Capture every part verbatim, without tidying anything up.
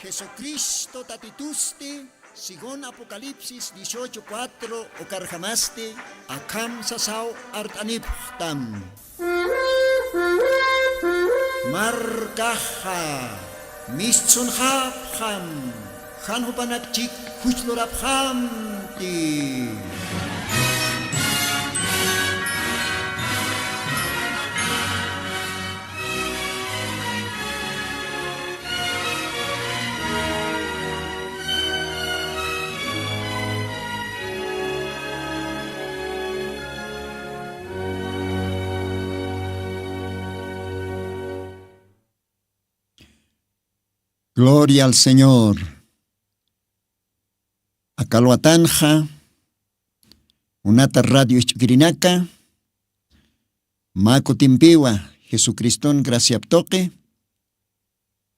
Jesucristo Tatitusti, según Apocalipsis dieciocho cuatro, ukarjamasti akham sasaw art'anipxtam. Markaxa mistsunxapxam, jan jupanak chik juchlurapxamti. Gloria al Señor. Akalwatanxa munata radio isch'ukirinaka, mä kutimpiwa Jesucriston graciap tuqi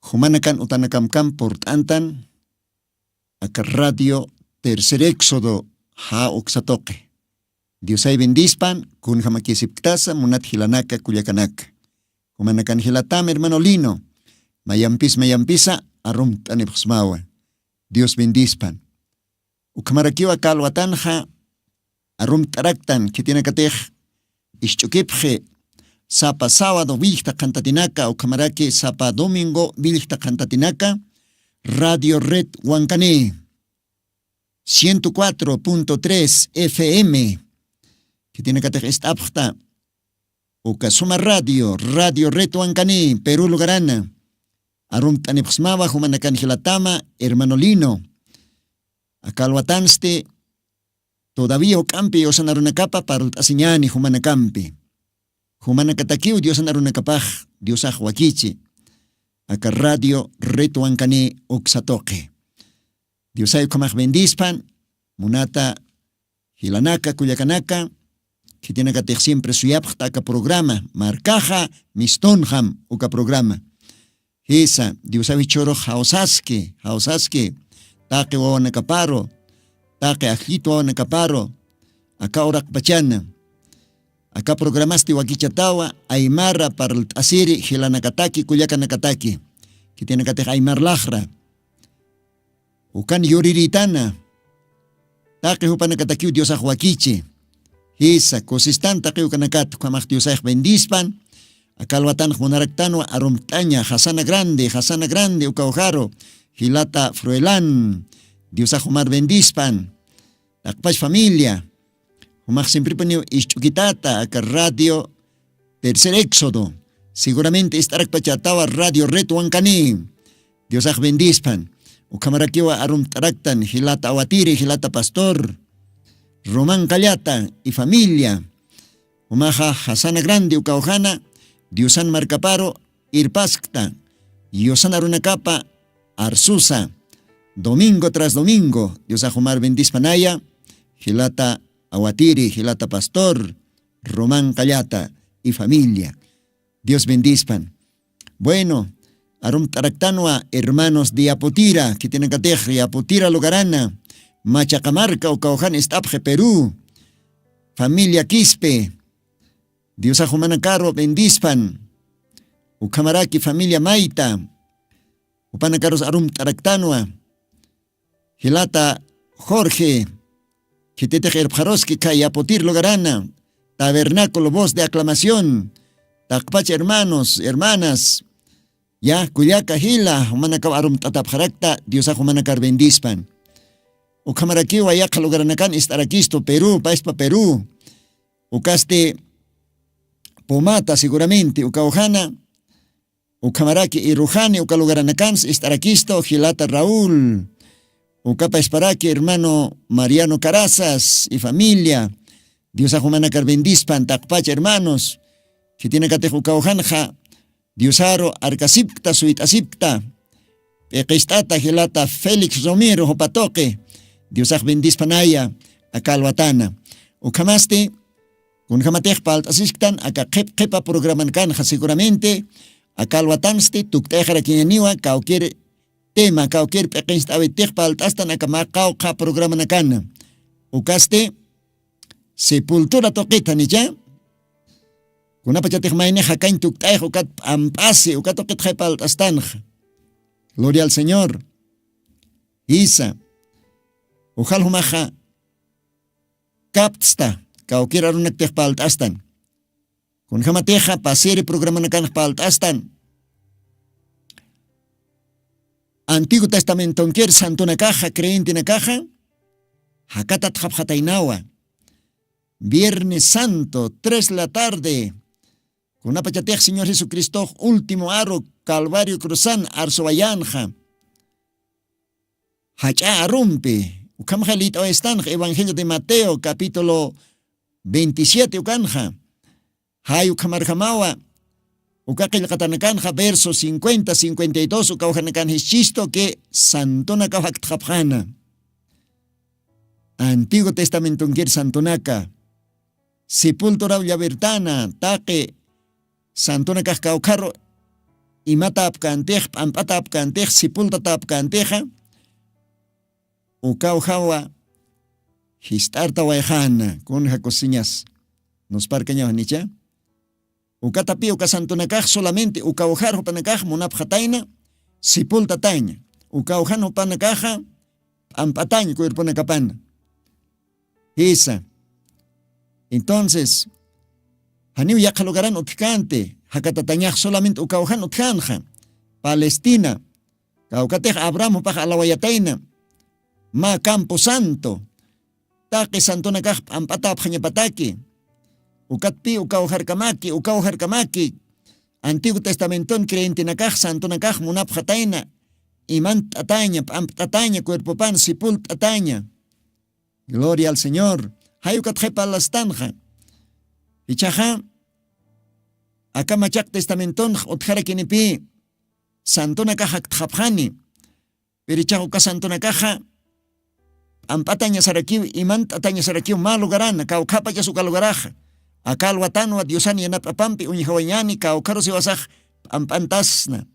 jumanakan utanakamkam purt'antan aka radio Tercer Éxodo ja uksa tuqi. Diosay bendispan, kunjamakisipktasa munat jilanaka kullakanaka. Jumanakan jilatam hermano Lino, mayampis mayampisa arumt'anipxsmawa. Dios bendispan. Ukhamarakiwa kalwatanxa arumt'araktan khitinakatix isch'ukipxi sapa sábado willkta qhantatinaka ukhamaraki sapa domingo willkta qhantatinaka radio red wankani ciento cuatro punto tres F M. Khitinakatix ist'apxta uka suma radio radio red wankani Perú lugarana. Arumt'anipxsmawa jumanakan jilatama hermano Lino. Akalwatansti todavía juk'ampi diosan arunakapa parlt'asiñani jumanakampi. Jumanakatakiw diosan arunakapax diosax wakichi aka radio red wankani uksa tuqi. Diosay ukhamax bendispan munata jilanaka kullakanaka. Khitinakatix siempre suyapxta aka programa markaxa mistunxam uka programa. Jisa diosawi churux jawsaski jawsaski taqi wawanakaparu taqi ajllit wawanakaparu aka uraqpachana. Aka programasti wakichatawa aymara parlt'asiri jilanakataki kullakanakataki khitinakatix aymar laqra ukan yuriritana. Taqi jupanakatakiw diosax wakichi jisa kusistan taqiw kanakat ukhamax diosayx bendispan. Akalwatanx munaraktanwa arumt'aña jasana grande jasana grande ukawjaru jilata fruelan. Diosax jumar bendispan taqpach familia. Jumax simpripuniw isch'ukitata aka radio tercer éxodo seguramente ist'arakpachatawa radio red wankani. Diosax bendispan. Ukhamarakiwa arumt'araktan jilata awatiri jilata pastor roman qallata y familia. Jumaxa jasana grande ukawjana diosan markaparu irpaskta yusana runakapa arsusa domingo tras domingo diosax jumar bendispanaya. Jilata awatiri jilata pastor roman qallata y familia. Dios bendispan. Bueno, arumt'araktanwa hermanos de yaputira khitinakatix yaputira lugarana machaqamarka ukawjan ist'apxi perú. Familia quispe diosax jumanakaru bendispan. Ukhamaraki familia mayta jupanakarus arumt'araktanwa. Jilata jorge khititix irpxaruski kha yaputir lugarana tabernaculo voz de aclamación. Taqpach hermanos hermanas ya kullaka jila jumanakaw arumt'atapxarakta diosax jumanakar bendispan. Ukhamarakiwa yaqha lugaranakan ist'arakistu perú payspa perú. Ukasti pumata seguramente ukawjana ukhamaraki irujani uka lugaranakansa ist'arakistu jilata raúl. Ukapasparaki hermano mariano carazas y familia. Diosax jumanakar bendispan taqpacha hermanos. Khitinakatix ukawjanxa diosaru arkasipkta suyt'asipkta p'iqist'ata jilata félix romero jupatuqi. Diosax bendispanaya. Aka alwatana ukhamasti kunjamatix palt'asisktan aka qhip qhipa programanakanxa seguramente aka alwatansti tukt'ayxarakiñaniwa kawkir tema kawkir p'iqinst'awitix palt'astan aka maqaw qha programanakana. Ukasti sepultura tuqithan icha kunapachatix maynixa kañ tukt'ayx ukat p'amp'asi uka tuqitxay palt'astanxa. Gloria al señor. Jisa, ujal jumaxa kaptsta kawkir arunaktix palt'astan. Kunjamatixa pasiri programanakanx palt'astan. Antiguo testamentonkir santunakaxa creyentenakaxa jakatatxapxataynawa. Viernes santo tres de la tarde, kunapachatix señor jesucristox último aru calvario cruzan arsuwayanxa jach'a arumpi. Ukhamxa lït'awayastanxa evangelio de mateo capítulo veintisiete ukanxa. Jay ukhamarjamawa uka qillqatanakanxa verso cincuenta cincuenta y dos ukawjanakan jischistu ki santunakaw jaktxapxana. Antiguo testamentonkir santunaka sepulturaw llavertana taqi santunakax kawkharu imatapkantix p'amp'atapkantix sepultatapkantixa ukawjawa jist'artawayxana kunja kusiñas nusparkañaw janicha. Ukatapi uka santunakax solamente ukawjar jupanakax munapxatayna sepultataña. Ukawjan jupanakaxa p'amp'ataña cuerponakapana. Jisa. Entonces janiw yaqha lugaran utjkänti jakatatañax solamente ukawjan utjänxa. Palestina kawkatix abraham jupax alawayatayna mä campo santo taqi santunakax p'amp'atäpxañapataki. Ukatpï ukawjarkamaki ukawjarkamaki antiguo testamenton creyentenakax santunakax munapxatayna imant'ataña p'ampt'ataña cuerpopan sipult'ataña. Gloria al señor. Jay ukatxay parlastanxa. Ichaxa aka machaq testamentonx utjarakinipï santunakax jaktxapxani. Pirichax uka santunakaxa p'amp'atañasarakiw imant'atañasarakiw mä lugarana kawkhapachas uka lugaraxa. Aka alwatanwa diosan yanap'apampi uñjawañani kawkharusi wasax p'amp'antasna.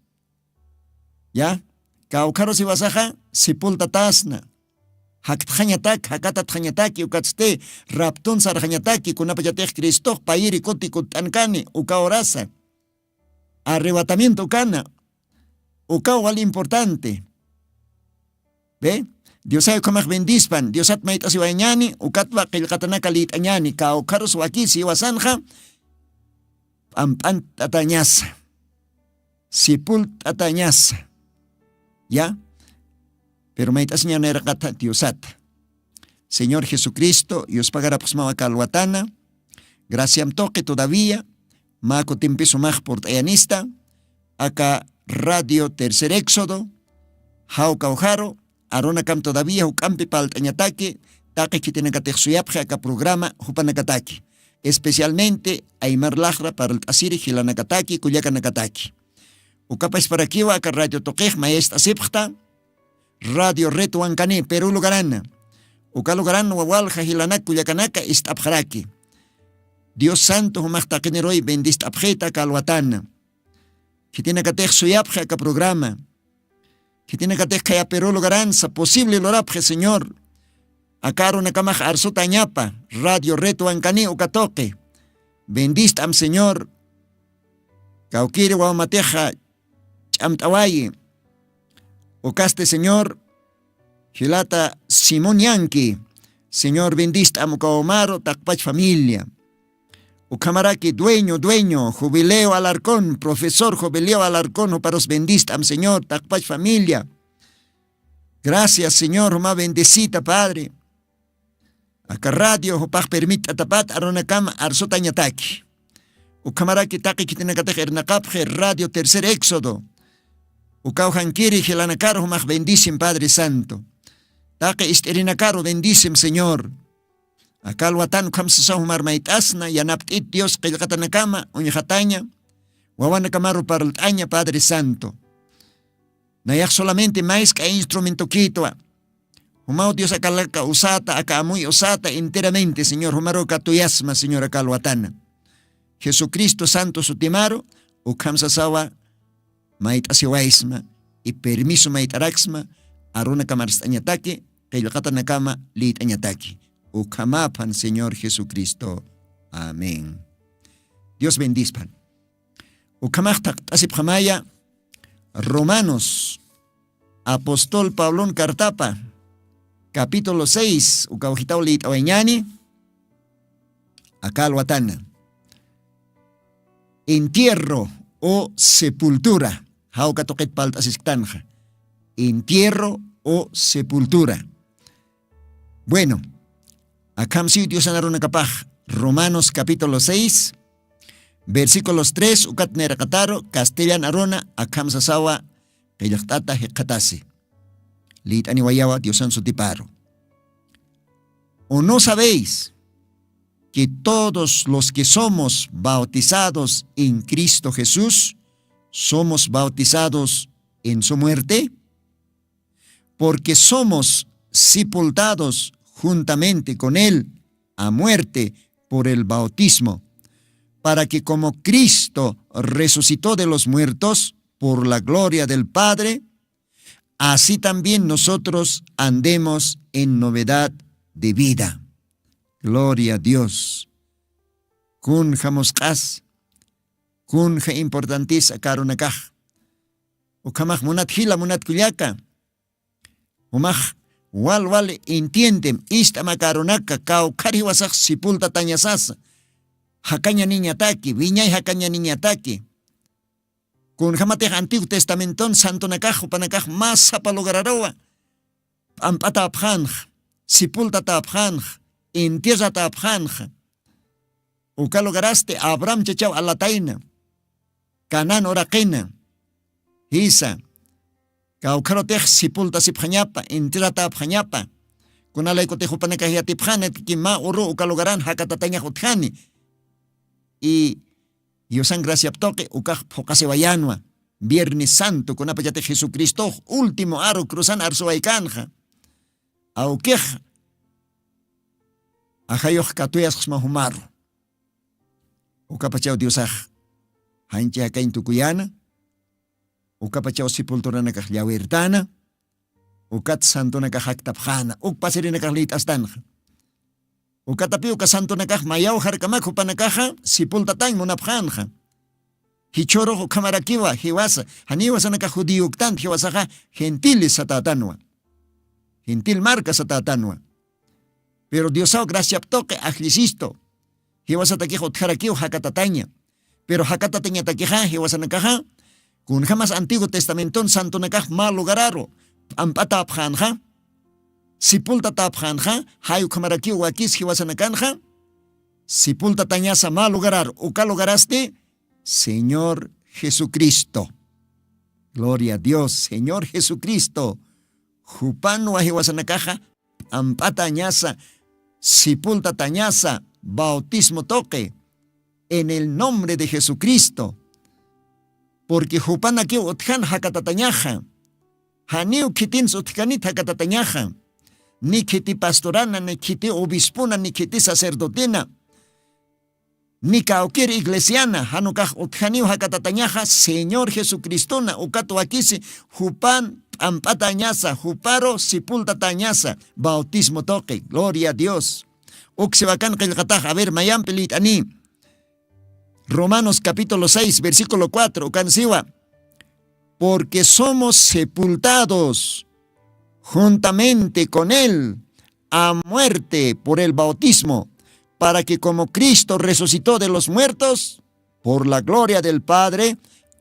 Ya kawkharusi wasaxa sipultatasna. Jaktxañatak jakatatxañataki ukatsti raptun sarxañataki kunapachatix cristox payiri kuti kutt'ankani uka horasa. Arrebatamiento ukana ukaw wali importante. Ve, diosay ukhamax bendispan diosat mayt'asiwayañani ukatwa qillqatanaka lït'añani kawkharus wakisi iwasanxa p'amp'ant'atañasa sipult'atañasa. Ya. Pero mayt'asiñaniraqata diosata señor jesucristo yuspagarapxsmawa kalwatana. Graciam toqi todavía mä kutimpi sumax purt'ayanista aka radio tercer éxodo jawka ujaru arunakam todavía juk'ampi palt'añataki taqi khitinakatix suyapxi aka programa jupanakataki especialmente aymar laqra parlt'asiri jilanakataki kullakanakataki. Ukapachparakiwa aka radio tuqix mayest'asipxta radio red wankani peru lugarana uka lugaran wawalja jilanak kullakanaka ist'apxaraki. Dios santo jumax taqiniruy bendist'apxita kalwatana. Khitinakatix suyapxi aka programa khitinakatix khaya peru lugaransa posible lurapxi señor. Aka arunakamax arsutañapa radio red wankani uka tuqi. Bendist'am señor. Kawkiri wawamatixa ch'amt'awayi. Ukasti señor jilata simón yanki. Señor bendist'am uka wawamaru taqpach familia. Ukhamaraki dueño dueño jubileo alarcón profesor jubileo alarcón juparus bendist'am señor taqpach familia. Gracias señor juma bendecita padre. Aka radio jupax permitt'atapat arunakama arsutañataki. Ukhamaraki taqi khitinakatix irnaqapxi radio tercer éxodo. Ukaw jankiri jilanakaru jumax bendicim padre santo. Taqi ist'irinakaru bendicim señor. Aka alwatan ukham sasaw jumar mayt'asna yanapt'it dios qillqatanakama uñxataña wawanakamaru parlt'aña padre santo. Nayax solamente maysk'a instrumentokitwa. Jumaw dios akalaka usata aka amuy usata enteramente señor jumaru katuyasma señor aka alwatana. Jesucristo santo sutimaru ukham sasawa mayt'asiwaysma y permiso mayt'araksma arunakama arst'añataki qillqatanakama lït'añataki. Ukhamaphan señor jesucristo. Amén. Dios bendispan. Ukhamax thaqt'asipxamaya romanos Apostol pablon cartapa capítulo seis ukawjitaw lït'awayñani. Akalwatana entierro o sepultura. Jawka tuqit palt'asisktanxa entierro o sepultura. Bueno, akham siw diosan arunakapax romanos capítulo seis versículos tres ukat niraqataru castellan aruna akham sasawa qillqt'ata jiqatasi. Lït'aniwayawa diosan sutiparu. O no sabéis que todos los que somos bautizados en cristo jesús somos bautizados en su muerte? Porque somos sepultados juntamente con él a muerte por el bautismo, para que como cristo resucitó de los muertos por la gloria del padre, así también nosotros andemos en novedad de vida. Gloria a dios. Kun jamusq'as kun ja importantis akarunakax. Ukhamax munat jila munat kullaka. Umax wal wal entiendem ist'am akarunaka kawkhar jiwasax sipultatañasasa jakañaniñataki wiñay jakañaniñataki. Kunjamatix antigu testamenton santunakax jupanakax mas sapa lugararuwa p'amp'atäpxänxa, sipultatäpxänxa, entierratäpxänxa. Uka lugarasti abraham chachaw alatayna, canaan uraqina jisa. Kawkharutix sipultasipxañapa entierratäpxañapa. Kunalaykutix jupanakax yatipxanatki mä uru uka lugaran jakatatañax utjani. Y diosan graciap tuqi ukax phuqasiwayanwa viernes santo kunapachatix jesucristox último aru cruzan arsuwaykanxa. Awkix ajayux katuyasxsma jumaru. Ukapachaw diosax janchi jakañ tukuyana. Ukapachaw sepulturanakax llawirtana. Ukat santunakax jaktapxana uk pasirinakax lït'astanxa. Ukatapi uka santunakax mayaw jarkamak jupanakaxa sipultatañ munapxänxa. Jichhürux ukhamarakiwa jiwasa janiw jiwasanakax judiyuktant jiwasaxa gentiles satätanwa. Gentil marka satätanwa. Pero diosaw graciap tuqi ajllisistu jiwasatakix utjarakiw jakatataña. Pero jakatatañatakixa jiwasanakaxa kunjamas antiguo testamenton santunakax mä lugararu p'amp'atäpxänxa, sipultatäpxänxa jay ukhamarakiw wakis jiwasanakanxa. Sipultatañasa mä lugararu uka lugarasti señor jesucristo. Gloria a dios señor jesucristo. Jupanwa jiwasanakaxa p'amp'atañasa sipultatañasa bautismo tuqi en el nombre de jesucristo. Porque jupanakiw utjan jakatatañaxa. Janiw khitinsa utjkanit jakatatañaxa. Ni khiti pastorana ni khiti obispona ni khiti sacerdotena ni kawkir iglesiana jan ukax utjaniw jakatatañaxa señor jesucristona ukat wakisi jupan p'amp'atañasa juparu sipultatañasa bautismo tuqi gloria a dios. Uksiwakan qillqatax a ver mayampi lït'ani. Romanos capítulo seis versículo cuatro ukan siwa. Porque somos sepultados juntamente con él a muerte por el bautismo, para que como cristo resucitó de los muertos por la gloria del padre,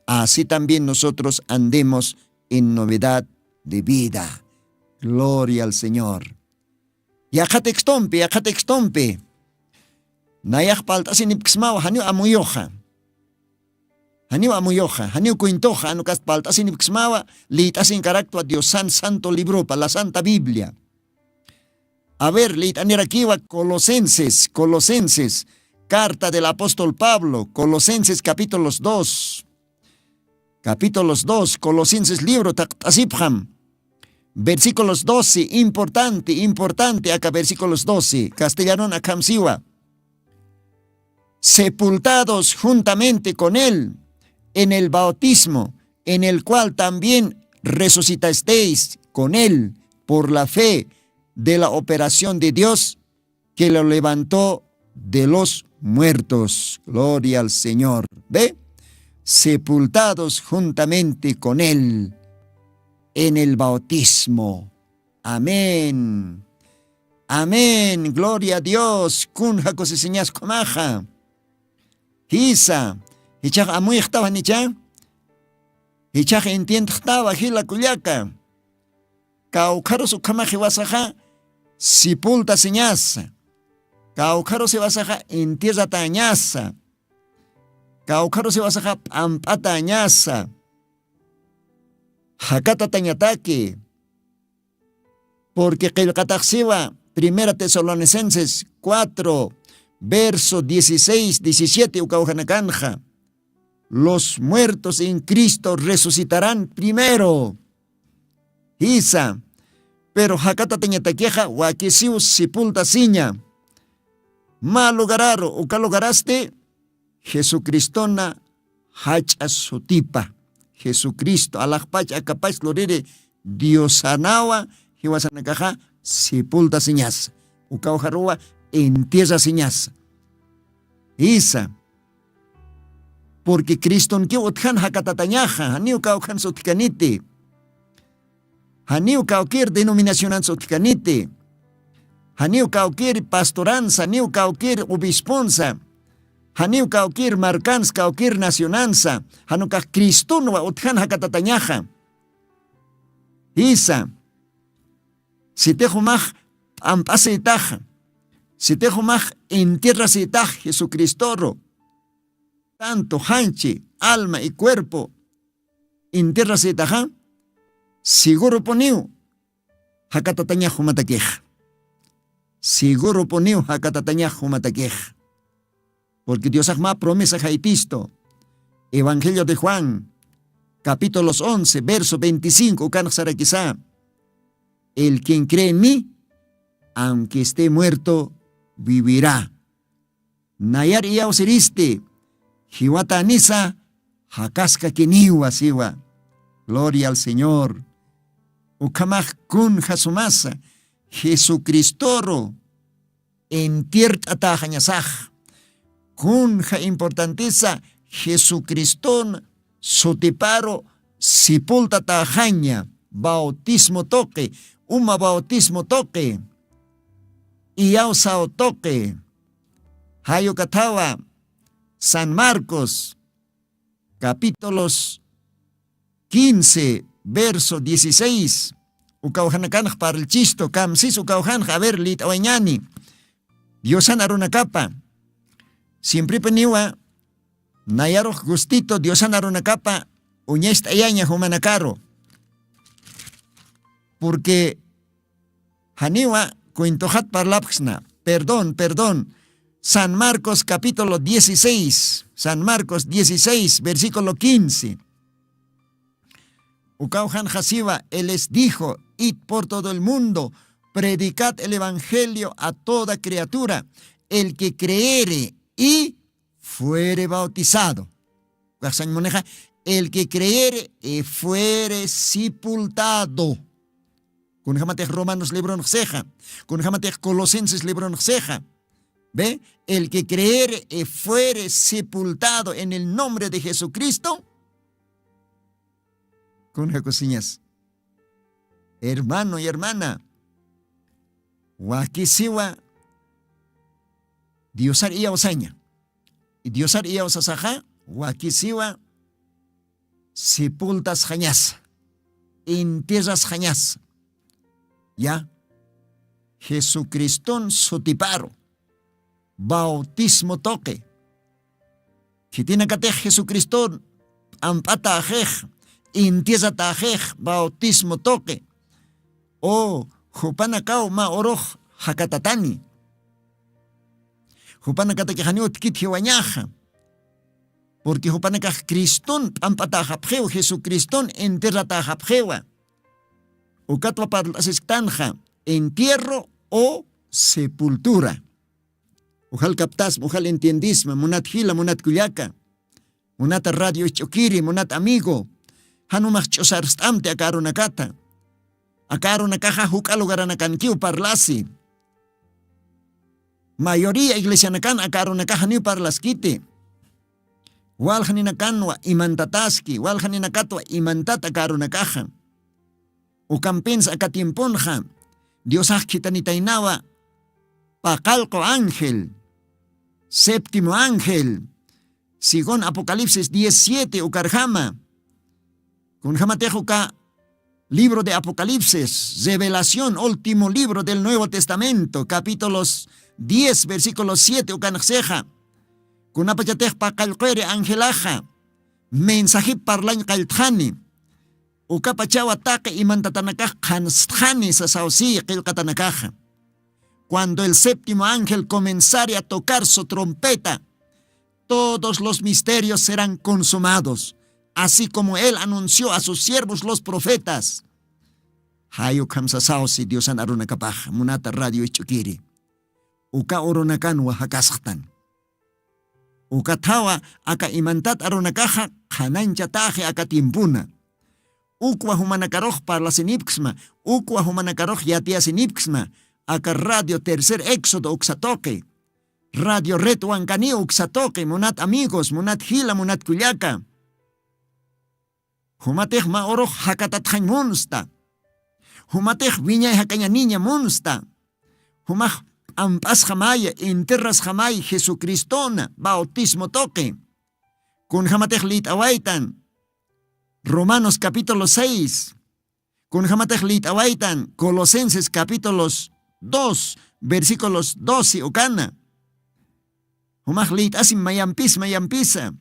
así también nosotros andemos en novedad de vida. Gloria al señor. Yaqha textompi yaqha textompi nayax palt'asinipksmawa janiw amuyuxa. Janiw amuyuxa janiw cuentoxa anukast palt'asinipksmawa. Lït'asinkaraktwa diosan santo libropa la santa biblia. A ver lït'anirakiwa colosenses colosenses, carta del apóstol pablo colosenses capítulos dos, capítulos dos colosenses libro taqt'asipxam. Versículos doce importante importante aka versículos doce castellanon akham siwa. Sepultados juntamente con él en el bautismo en el cual también resucitasteis con él por la fe de la operación de dios que lo levantó de los muertos. Gloria al señor. Ve, sepultados juntamente con él. en el bautismo. Amén. Amén, gloria a Dios. Kun jakusisiñas khumaxa. Jisa. Jichax amuyxtawa nicha. Jichax entiendxtawa jila kullaka. Kawkharus ukhamax jiwasaxa sipultasiñasa. Kawkharus jiwasaxa entierratañasa. Kawkharus jiwasaxa p'amp'atañasa. Jakatatañataki. Purqui qillqataxsiwa primera tesalonicenses cuatro verso dieciséis diecisiete ukawjanakanxa. Los muertos en cristo resucitarán primero. Jisa. Pero jakatatañatakixa wakisiw sipultasiña. Mä lugararu uka lugarasti jesucristona jach'a sutipa. Jesucristo alaxpach akapach luriri diosanawa jiwasanakaxa sipultasiñasa. Ukawjaruwa entierrasiñasa. Jisa. Purqui cristonkiw utjan jakatatañaxa janiw kawkhansa utjkaniti. Janiw kawkir denominacionansa utjkaniti. Janiw kawkir pastoransa janiw kawkir obisponsa. Janiw kawkir markansa kawkir nacionansa. Janukax cristonwa utjan jakatatañaxa. Jisa. Sitixumax p'amp'asïtaxa. Sitixumax entierrasïtax jesucristoru tanto janchi alma y cuerpo entierrasïtaxa. Seguropuniw jakatatañax jumatakixa. Seguropuniw jakatatañax jumatakixa. Purqui diosax mä promesa jaypistu. Evangelio de juan capítulos once verso veinticinco ukanxsarakisa. El quien cree en mi aunque este muerto vivirä. Nayar iyawsiristi jiwatanisa jakaskakiniwa siwa. Gloria al señor. Ukhamax kunja sumasa jesucristoru entiert'ataxañasax. Kunja importantisa jesucriston sutiparu sipultataxaña bautismo tuqi uma bautismo tuqi iyawsaw tuqi. Jayukathawa san marcos capítulos quince verso dieciséis. Ukawjanakanx parlchistu kamsis ukawjanx aver lït'awañani. Diosan arunakapa simpripuniwa nayarux gustitu diosan arunakapa uñast'ayaña jumanakaru. Purqui janiwa cuentoxat parlapxsna perdón perdón. San marcos capítulo dieciséis san marcos dieciséis versículo quince. Ukawjanxasiwa él les dijo id por todo el mundo predicad el evangelio a toda criatura. El que creere y fuere bautizado. Ukaxsañ munixa el que creere y fuere sepultado. Kunjamatix romanos libronxsixa kunjamatix colosenses libronxsixa. Ve el que creere y fuere sepultado en el nombre de jesucristo. Kunjakusiñas hermano y hermana wakisiwa diosar iyawsaña. Diosar iyawsasaxa wakisiwa sepultasxañasa enterrasxañasa. Ya jesucriston sutiparu bautismo tuqi khitinakatix jesucriston p'amp'ataxix entierrataxix bautismo tuqi. O jupanakaw mä urux jakatatani. Jupanakatakixaniw tkit jiwañaxa purqui jupanakax criston p'amp'ataxapxiw jesucriston enterrataxapxiwa. Ukatwa parlt'asisktanxa entierro o sepultura. Ujal kaptasma ujal entiendisma munat jila munat kullaka munata radio isch'ukiri munat amigo. Jan umax ch'usarst'amti aka arunakata. Aka arunakaxa juk'a lugaranakankiw parlasi. Mayoría iglesianakan aka arunakaxaniw parlaskiti. Waljaninakanwa imantataski waljaninakatwa imantat aka arunakaxa. Ukampins aka tiemponxa diosax khitanitaynawa paqallqu ángel, séptimo ángel, según Apocalipsis diez siete ukarjama. Kunjamatix uka libro de Apocalipsis, revelación, último libro del Nuevo Testamento, capítulos diez versículo siete ukanxsixa, kunapachatix paqallquyri angelaxa mensajip parlañ qalltxani, ukapachawa taqi imantatanakax qhanstxani sasaw si qillqatanakaxa. Cuando el séptimo ángel comenzare a tocar su trompeta, todos los misterios serán consumados, así como él anunció a sus siervos los profetas. Jay ukham sasaw si diosan arunakapax munata radio isch'ukiri, uka urunakanwa jakasxtan. Ukathawa aka imantat arunakaxa qhanañchataxi aka tiempuna. Ukwa jumanakarux parlasinipksma, ukwa jumanakarux yatiyasinipksma aka radio tercer éxodo uksatoqi, radio red wankani uksatoqi munat amigos, munat jila, munat kullaka. Jumatix mä urux jakatatxañ munsta, jumatix wiñay jakañaniña munsta, jumax p'amp'asxamaya, enterrasxamaya jesucristona bautismo tuqi. Kunjamatix lït'awaytan romanos capítulo seis, kunjamatix lït'awaytan colosenses capítulos dos versículos doce ukana. Jumax lït'asim mayampis mayampisa.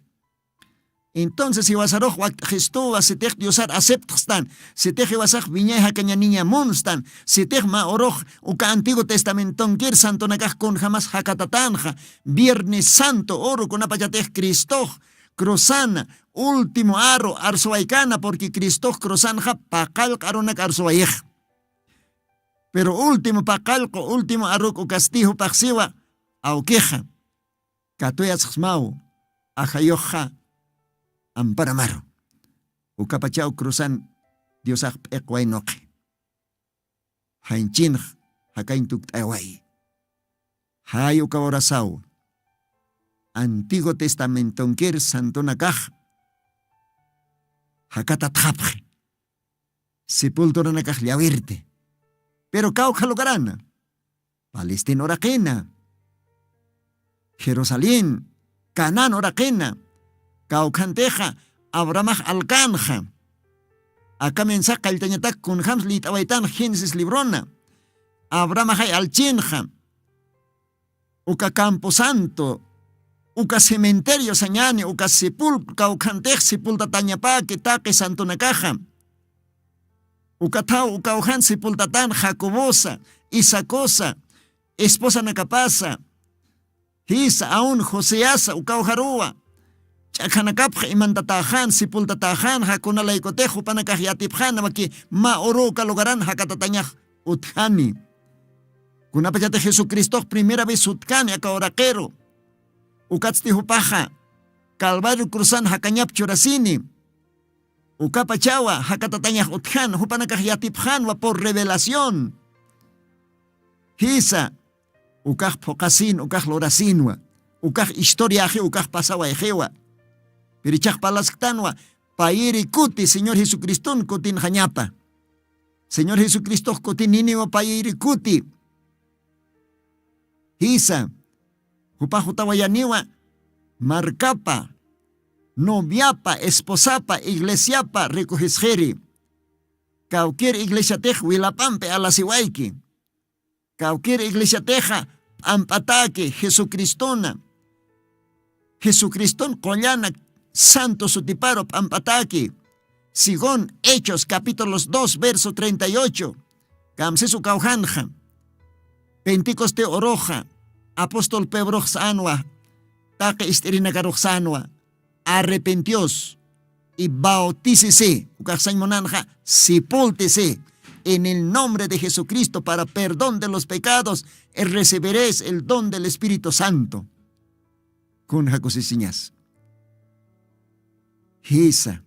Entonces jiwasarux wakt'xistuwa sitix diosar aceptxstan, sitix jiwasax wiñay jakañaniña munstan, sitix mä urux uka antiguo testamentonkir santonakax kunjamas jakatatanxa, viernes santo uru kunapachatix cristox cruzana, último aru arsuwaykana purqui cristox cruzanxa paqallq arunak arsuwayix. Pero último paqallqu último aruk ukasti jupaxsiwa awkixa katuyasxsmaw ajayuxxa amparamaru. Ukapachaw cruzan diosax p'iqway nuqi, janchinx jakañ tukt'awayi. Jay uka urasaw antiguo testamentonkir santonakax jakatatxapxi sepulturanakax llawirti. Pero kawkha lugarana, palestina uraqina, jerusalén, canaán uraqina, kawkhantixa abrahamax alkanxa. Aka mensax qalltañatak kunjams lït'awaytanxa génesis librona. Abrahamaxay alchinxa uka camposanto, uka cementerio sañani uka sepulcro kawkhantix sepultatañapaki taqi santonakaxa. Ukathaw ukawjan sepultatan jacobosa, isacosa, esposanakapasa, jisa aun joseasa ukawjaruwa ch'akhanakapxa imantataxan sepultataxan jakuna laykutix jupanakax yatipxan waki mä uru uka lugaran jakatatañax utjani. Kunapachatix jesucristox primera vez sutkani aka uraqiru, ukatsti jupaxa calvario cruzan jakañap churasini. Ukapachawa jakatatañax utjan jupanakax yatipxanwa por revelación. Jisa ukax phuqasin ukax lurasinwa, ukax historiaxi ukax pasawayxiwa. Pirichax parlasktanwa payiri kuti señor jesucristun kutinxañapa. Señor jesucristox kutininiwa payiri kuti. Jisa jupax jutawayaniwa markapa noviapa esposapa iglesiapa rikuxisxiri. Kawkir iglesiatix wilap'ampi alasiwayki. Kawkir iglesiatixa p'amp'ataki jesucristona. Jesucristun qullana santo sutiparu p'amp'ataki. Según hechos capítulos dos verso treinta y ocho. Kamsis ukawjanxa pentecoste uruxa apóstol pebrux sanwa taqi ist'irinakarux sanwa arrepentios y bautisisi ukaxsañ munanxa sepultisi en el nombre de jesucristo para perdón de los pecados y recibiréis el don del espíritu santo. Kun jakusisiñas jisa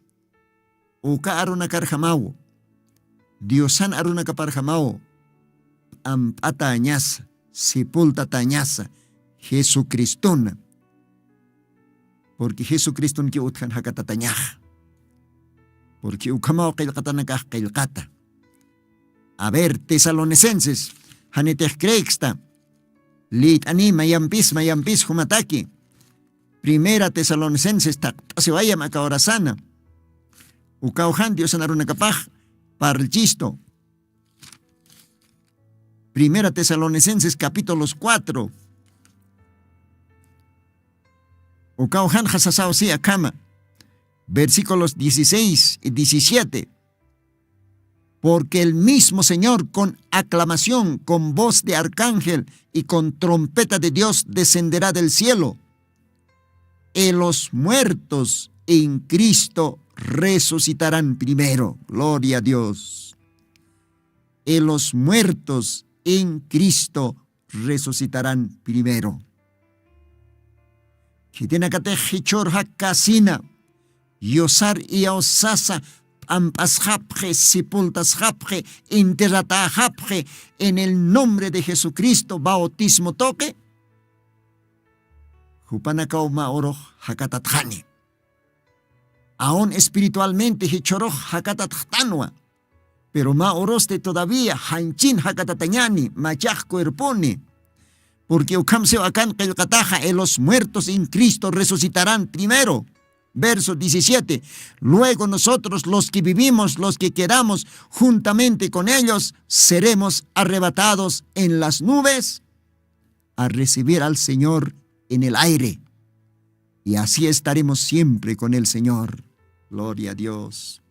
uka arunakarjamaw diosan arunakaparjamaw p'amp'atañasa sepultatañasa jesucristuna. Purqui jesucristunki utjan jakatatañaxa purqui ukhamaw qillqatanakax qillqata. A ver, tesalonicenses, janitix creeksta. Lït'ani mayampis mayampis jumataki. Primera tesalonicenses taqt'asiwayam aka horasana. Ukawjan diosan arunakapax parlchistu. Primera tesalonicenses capítulos cuatro. Ukawjan jasasaw si akhama, versículos dieciséis y diecisiete. Porque el mismo Señor con aclamación, con voz de arcángel y con trompeta de Dios descenderá del cielo. Y los muertos en Cristo resucitarán primero. Gloria a Dios. Y los muertos en Cristo resucitarán primero. Khitinakatix jichhur jakasina yusar iyawsasa p'amp'asxapxi, sepultasxapxi, enterratäxapxi en el nombre de Jesucristo bautismo tuqi, jupanakaw mä urux jakatatxani. Aun espiritualmente jichhurux jakatatxtanwa. Pero mä urusti todavía janchin jakatatañani machax cuerponi. Porque ukhamsiw akan qillqataxa, y los muertos en Cristo resucitarán primero. Verso diecisiete. Luego nosotros los que vivimos, los que quedamos juntamente con ellos, seremos arrebatados en las nubes a recibir al Señor en el aire. Y así estaremos siempre con el Señor. Gloria a Dios.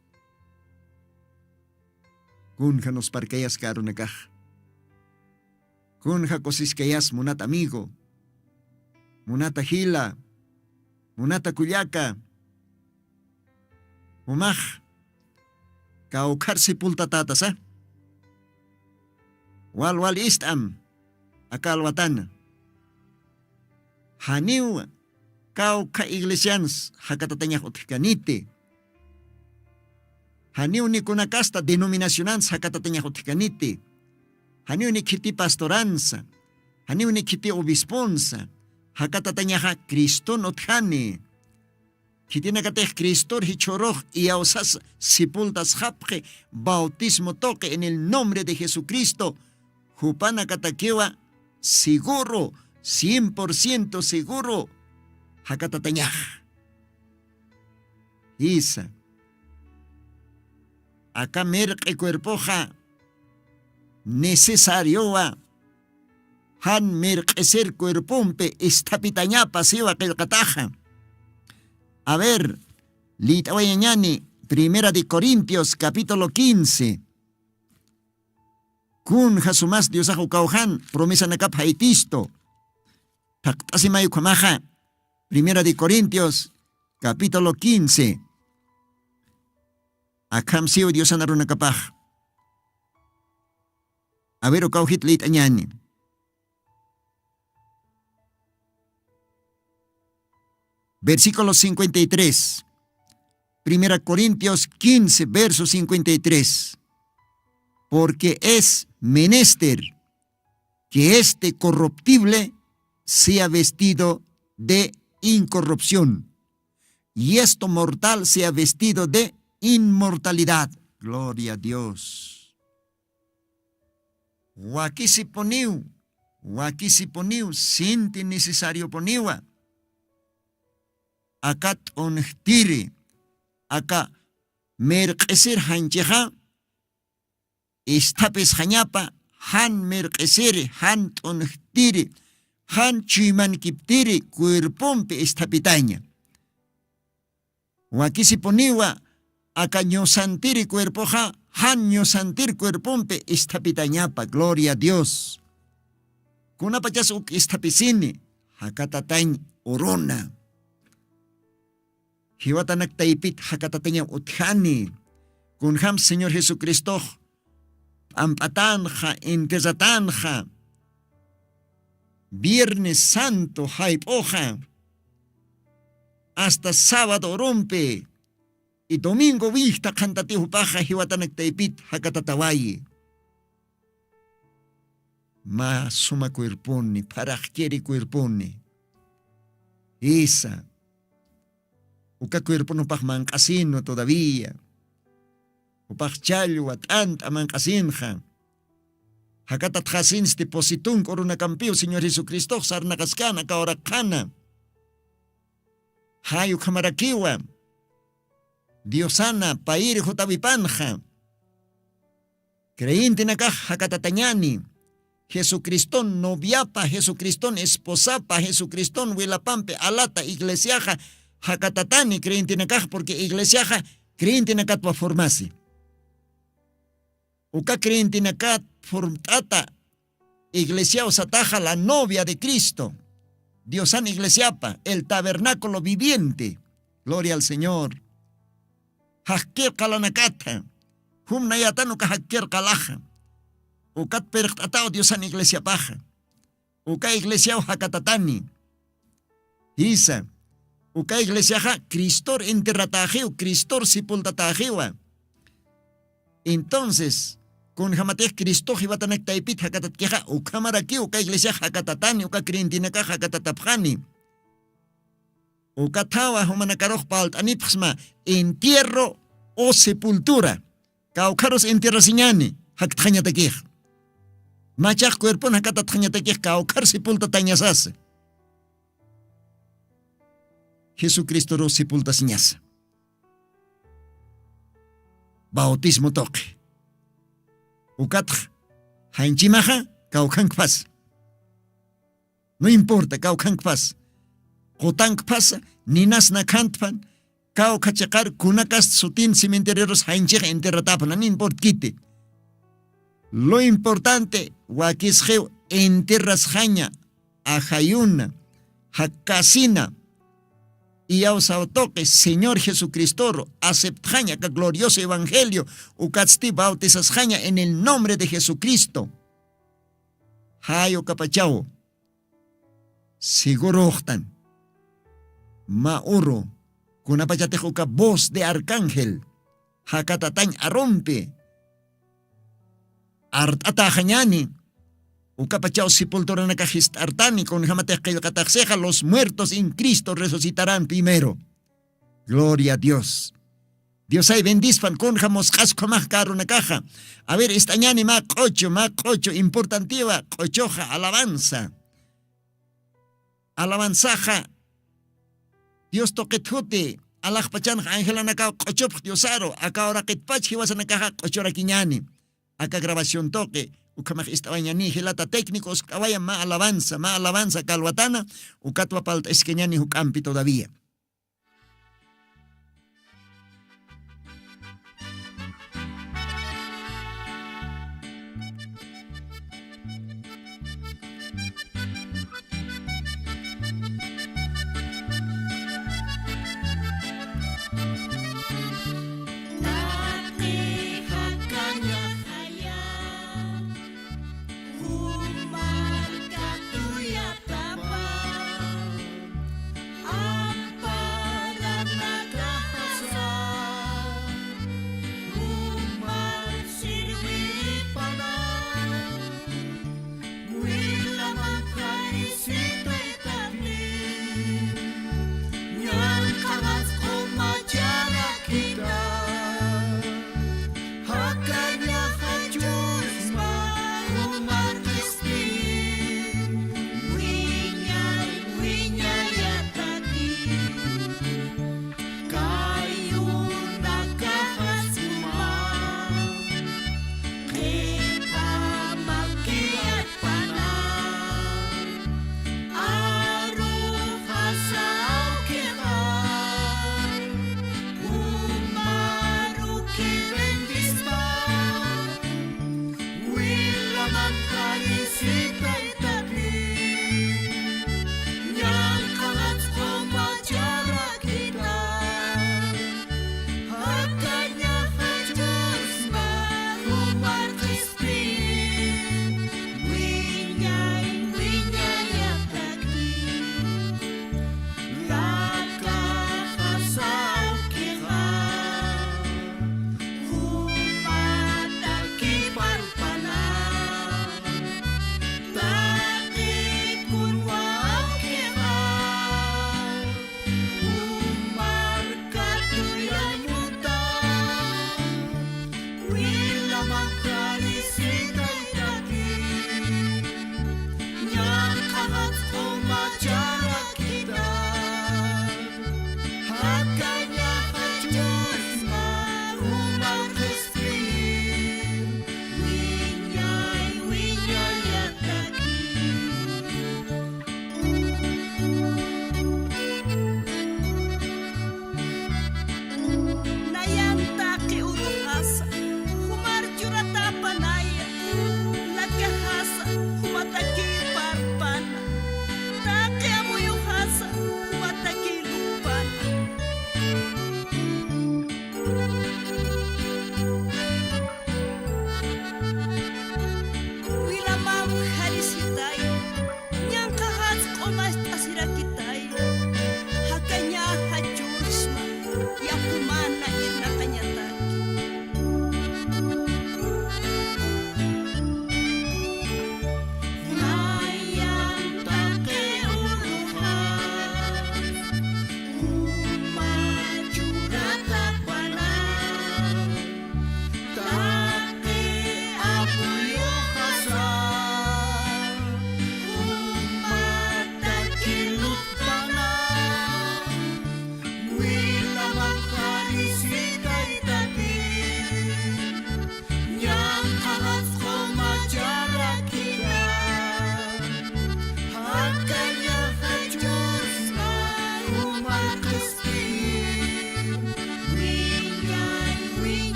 Kunja nusparkayas karunakax. Kunja kusiskayas munat amigo, munata jila, munata kullaka. Umax kawkhar sepultatätasa. Wal wal ist'am aka alwatana. Janiw kawkha iglesians jakatatañax utjkaniti. Janiw ni kunakasta denominacionans jakatatañax utjkaniti. Janiw ni khiti pastoransa, janiw ni khiti obisponsa jakatatañaxa, Criston utjani. Khitinakatix Cristor jichhurux iyawsas sepultasxapxi bautismo tuqi en el nombre de Jesucristo, jupanakatakiwa seguro, cien por ciento seguro jakatatañax. Jisa. Aka mirq'i cuerpoxa necesariowa jan mirq'isir cuerpompi isthapitañapa siwa qillqataxa. A ver, lït'awayañani Primera de Corintios capítulo quince. Kunja sumas Diosax ukawjan promesanakap jaytistu. Thaqt'asimay ukhamaxa, Primera de Corintios capítulo quince. Akham siw Diosan arunakapax. A ver, ukawjit lït'añani. Versículo cincuenta y tres. Primera Corintios quince, verso cincuenta y tres. Porque es menester que este corruptible sea vestido de incorrupción, y esto mortal sea vestido de inmortalidad. Gloria a Dios. Wakisipuniw, wakisipuniw, sinti necesariopuniwa. Aka t'unjtiri, aka mirq'isir janchixa, isthapisxañapa, jan mirq'isiri, jan t'unjtiri, jan chuymankiptiri cuerpompi isthapitaña. Wakisipuniwa aka ñusantiri cuerpoxa, jan ñusantir cuerpompi isthapitañapa, gloria a Dios. Kunapachas uk isthapisini, jakatatañ uruna. Jiwatanak taypit jakatatañaw utjani. Kunjam Señor Jesucristox p'amp'atanxa, enterratanxa, Viernes Santo jayp'uxa, hasta sábado urumpi, y domingo willkta qhantatiw jupaxa jiwatanak taypit jakatatawayi. Mä suma cuerponi, pharaxkiri cuerponi. Jisa. Uka cuerpon jupax manq'asinwa todavía. Jupax challwa t'ant'a manq'asinxa. Jakatatxasinsti pusitunku urunakampiw señor jesucristox sarnaqaskana kawraqxana. Jay ukhamarakiwa diosana payiri jutawipanxa. Creyentenakax jakatatañani jesucriston noviapa jesucriston esposapa jesucriston wilapampi alata iglesiaxa jakatatani creyentenakax purqui iglesiaxa creyentenakatwa formasi. Uka creyentenakat formt'ata iglesiaw sataxa la novia de cristo diosan iglesiapa el tabernáculo viviente. Gloria al señor. Jakkir qalanakatha jumnayatan uka jakkir qalaxa. Ukat pirqt'ataw diosan iglesiapaxa uka iglesiaw jakatatani. Jisa uka iglesiaxa cristor enterrataxiw cristor sepultataxiwa. Entonces kunjamatix cristox jiwatanak taypit jakatatkixa ukhamarakiw uka iglesiax jakatatani uka creyentenakax jakatatapxani. Ukathawa jumanakarux palt'anipxsma entierro o sepultura. Kawkharus entierrasiñani jaktxañatakix. Machax cuerpon jakatatxañatakix kawkhar sepultatañasasa. Jesucristorux sepultasiñasa bautismo tuqi. Ukatx jaynchimaxa kawkhankpasa. No importa kawkhankpasa qutankpasa ninas nakhantpan kawkha chiqar kunakast sutin cementererus jaynchix enterratapna no importkiti. Lo importante wakisxiw enterrasxaña ajayuna jakkasina iyawsaw tuqi señor jesucristoru aceptxaña aka glorioso evangelio ukatsti bautisasxaña en el nombre de jesucristo. Jay ukapachaw seguruxtan mä uru kunapachatix uka voz de arcángel jakatatañ arumpi art'ataxañani. Ukapachaw sepulturanakax jist'artani kunjamatix qillqataxsixa los muertos en cristo resucitarän primero. Gloria a dios. Diosay bendispan kunja musq'as ukhamax karunakaxa. A ver ist'añani mä q'uchu mä q'uchu importantiwa q'uchuxa alabanza. Alabanzaxa dios tuqit juti alaxpachanxa angelanakaw q'uchupx diosaru aka uraqitpach jiwasanakaxa q'uchurakiñani. Aka grabación tuqi ukhamax ist'awañani jilata técnico uskt'awaya mä alabanza mä alabanza kalwatana. Ukatwa palt'askañani juk'ampi todavía.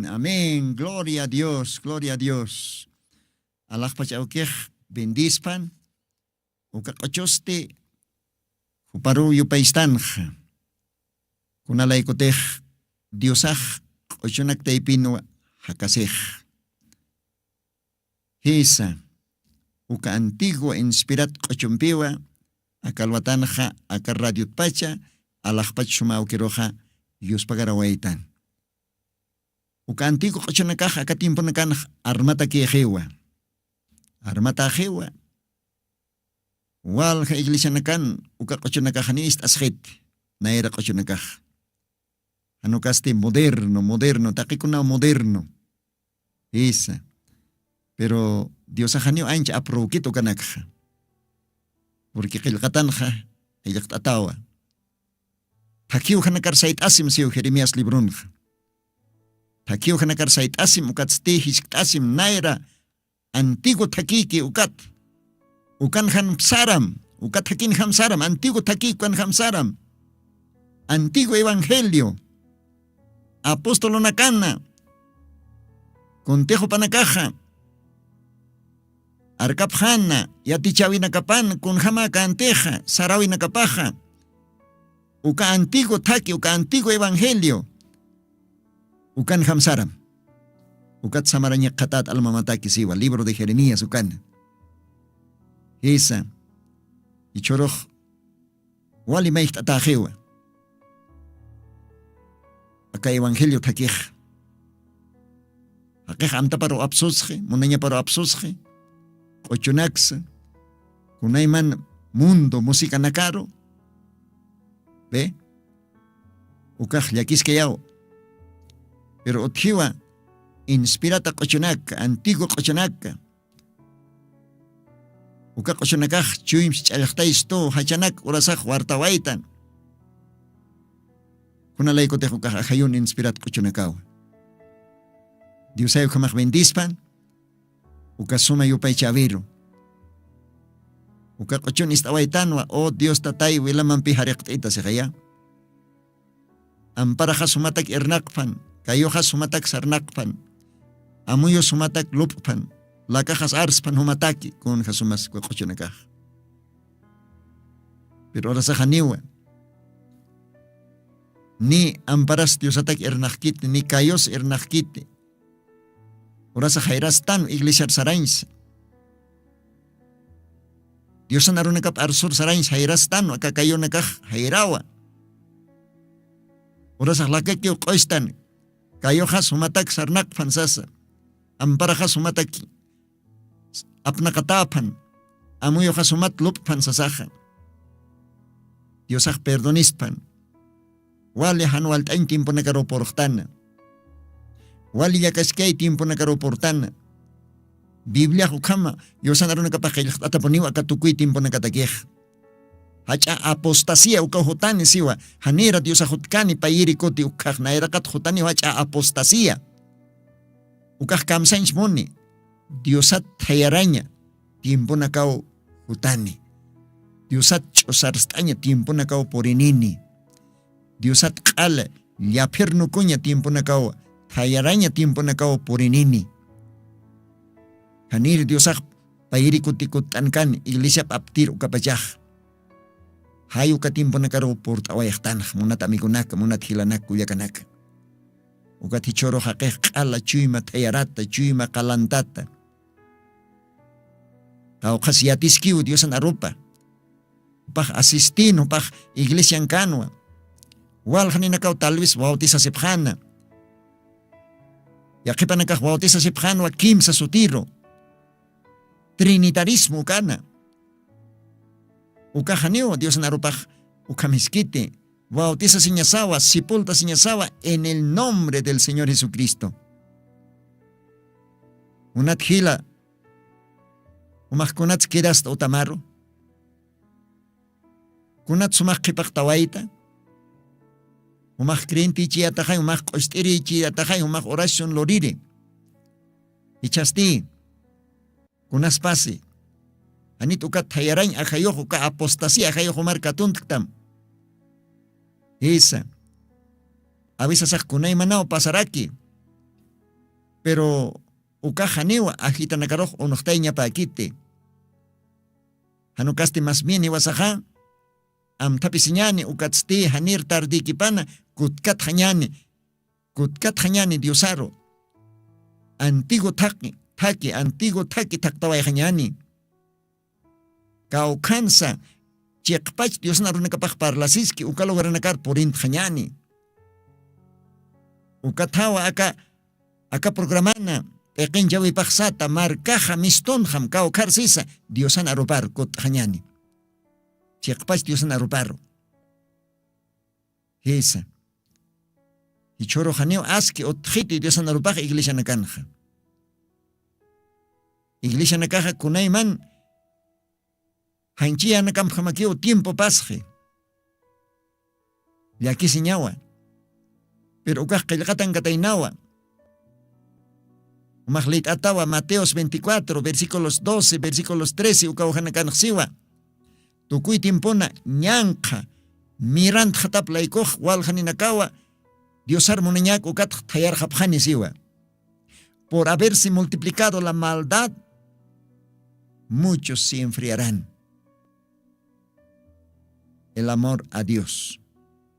Amén. Gloria a Dios, gloria a Dios. Alaxpach awkix bendispan. Uka q'uchusti juparuw yupaystanxa. Kunalaykutix diosax q'uchunak taypinwa jakasix. Jisa, uka antigua inspirat q'uchumpiwa aka alwatanxa aka radiotpacha alaxpach suma awkiruxa yuspagarawaytan. Uka antigu q'uchunakax aka tiemponakanx armatakïxiwa. Armataxiwa. Walja iglesianakan uka q'uchunakaxani ist'asxit. Nayra q'uchunakax janukasti moderno moderno taqikunaw moderno. Isa. Pero diosaxaniw ancha aprowkit ukanakxa. Purqui qillqatanxa qillqt'atawa. Thakhiw janakar sayt'asim siw jeremías libronxa. Thakhiw janakar sayt'asim ukatsti jiskt'asim nayra antigu thakiki ukat. Ukan janpsaram ukat jakin jamsaram antigu thakiki ukan jamsaram. Antigu evangelio apostolunakana kuntixupanakaxa arkapxana yatichawinakapan kunjama kantixa sarawinakapaxa. Uka antigu thaki uka antigu evangelio ukan jamsaram. Ukat samaraña qhatat almamataki siwa libro de jeremías ukana. Jisa. Ichhurux wali mayjt'ataxiwa. Aka evangelio thakix jaqix amtaparu apsusxi munañaparu apsusxi q'uchunaksa kunayman mundo musicanakaru. Ve. Ukax llakiskayaw. Pero utjiwa inspirata q'uchunaka antigu q'uchunaka uka q'uchunakax chuymsi ch'allxtaystu jachanak urasax wartawaytan. Kunalaykutix ukax ajayun inspirat q'uchunakawa. Diosay ukhamax bendispan. Uka suma yupaychawiru uka q'uchun ist'awaytanwa o dios tatay wilamampi jariqt'ita sixaya. Amparaxa sumatak irnaqphan kayuxa sumatak sarnaqphan amuyu sumatak lup'phan lakaxas arsphan jumataki kunja sumas waq'uchunakax. Pero urasaxaniwa ni amparas diosatak irnaqkiti ni kayus irnaqkiti. Urasax jayrastan iglesiar sarañsa diosan arunakap arsur sarañsa jayrastan aka kayunakax jayrawa. Urasax lakakiw q'uystan kayuxas jumatak sarnaqphan sasa amparaxas jumatak apnaqataphan amuyuxas jumat lup'phan sasaxa. Diosax perdonesphan wali jan walt'añ tiemponakaruw purxtana. Wali llakaskay tiemponakaruw purtana. Bibliax ukhama yusan arunakapax qillqt'atapuniw aka tukuy tiemponakatakixa. Jach'a apostasía ukaw jutani siwa janira diosax jutkani payiri kuti ukkhax nayraqat jutaniw jach'a apostasía. Ukax kamsañch muni diosat thayaraña tiemponakaw jutani. Diosat ch'usarst'aña tiemponakaw purinini. Diosat q'ala llaphir nukuña tiemponakaw thayaraña tiemponakaw purinini. Janir diosax payiri kutikut'ankani iglesiap aptir ukapachax. Jay uka tiemponakaruw purt'awayxtanx munat amigonaka munat jilanaka kullakanaka. Ukat jichhuru jaqix q'ala chuyma thayarata chuyma qalantata. Qawqhas yatiskiw diosan arupa jupax asistin jupax iglesian kanwa. Walxaninakaw tal vez bautisasipxana. Yaqhipanakax bautisasipxanwa kimsa sutiru. Trinitarismo ukana. Ukaxaniw diosan arupax ukhamiskiti bautisasiñasawa sipultasiñasawa en el nombre del señor jesucristo. Munat jila jumax kunats quedasta utamaru? Kunat sumax qhipaqtawayta? Jumax creyente ichiyataxay jumax q'ust'iri ichiyataxay jumax oración luriri. Ichhasti kunaspasi janit ukat thayarañ ajayux uka apostasía ajayux jumar katunttam. Jisa. Avisasax kunaymanaw pasaraki. Pero ukax janiw ajitanakarux unuxtayñapäkiti. Janukasti mas bien jiwasaxa amthapisiñäni ukatsti janir tardïkipana kutkatxañäni. Kutkatxañäni diosaru. Antigu thaqi thaqi antigu thaqi thaqtawayxañäni. Kawkhansa chiqpach diosan arunakapax parlasiski uka logranakar purintxañäni. Ukathawa aka aka programana p'iqinchawipaxsata markaxa mistunxam kawkharsisa diosan arupar kut'xañäni. Chiqpach diosan aruparu. Jisa. Jichhüru janiw aski utxiti diosan arupax iglesianakanxa. Iglesianakaxa kunayman janchiyanakamjamakiw tiempo pasxi. Llakisiñawa. Pero ukax qillqatankataynawa. Umax lit'atawa mateos veinticuatro versículos doce versículos trece ukawjanakanxsiwa. Tukuy tiempona ñanqha mirantxatap laykux waljaninakawa diosar munañak ukatx thayarxapxani siwa. Por haberse multiplicado la maldad, muchos se enfriarán. El amor a dios.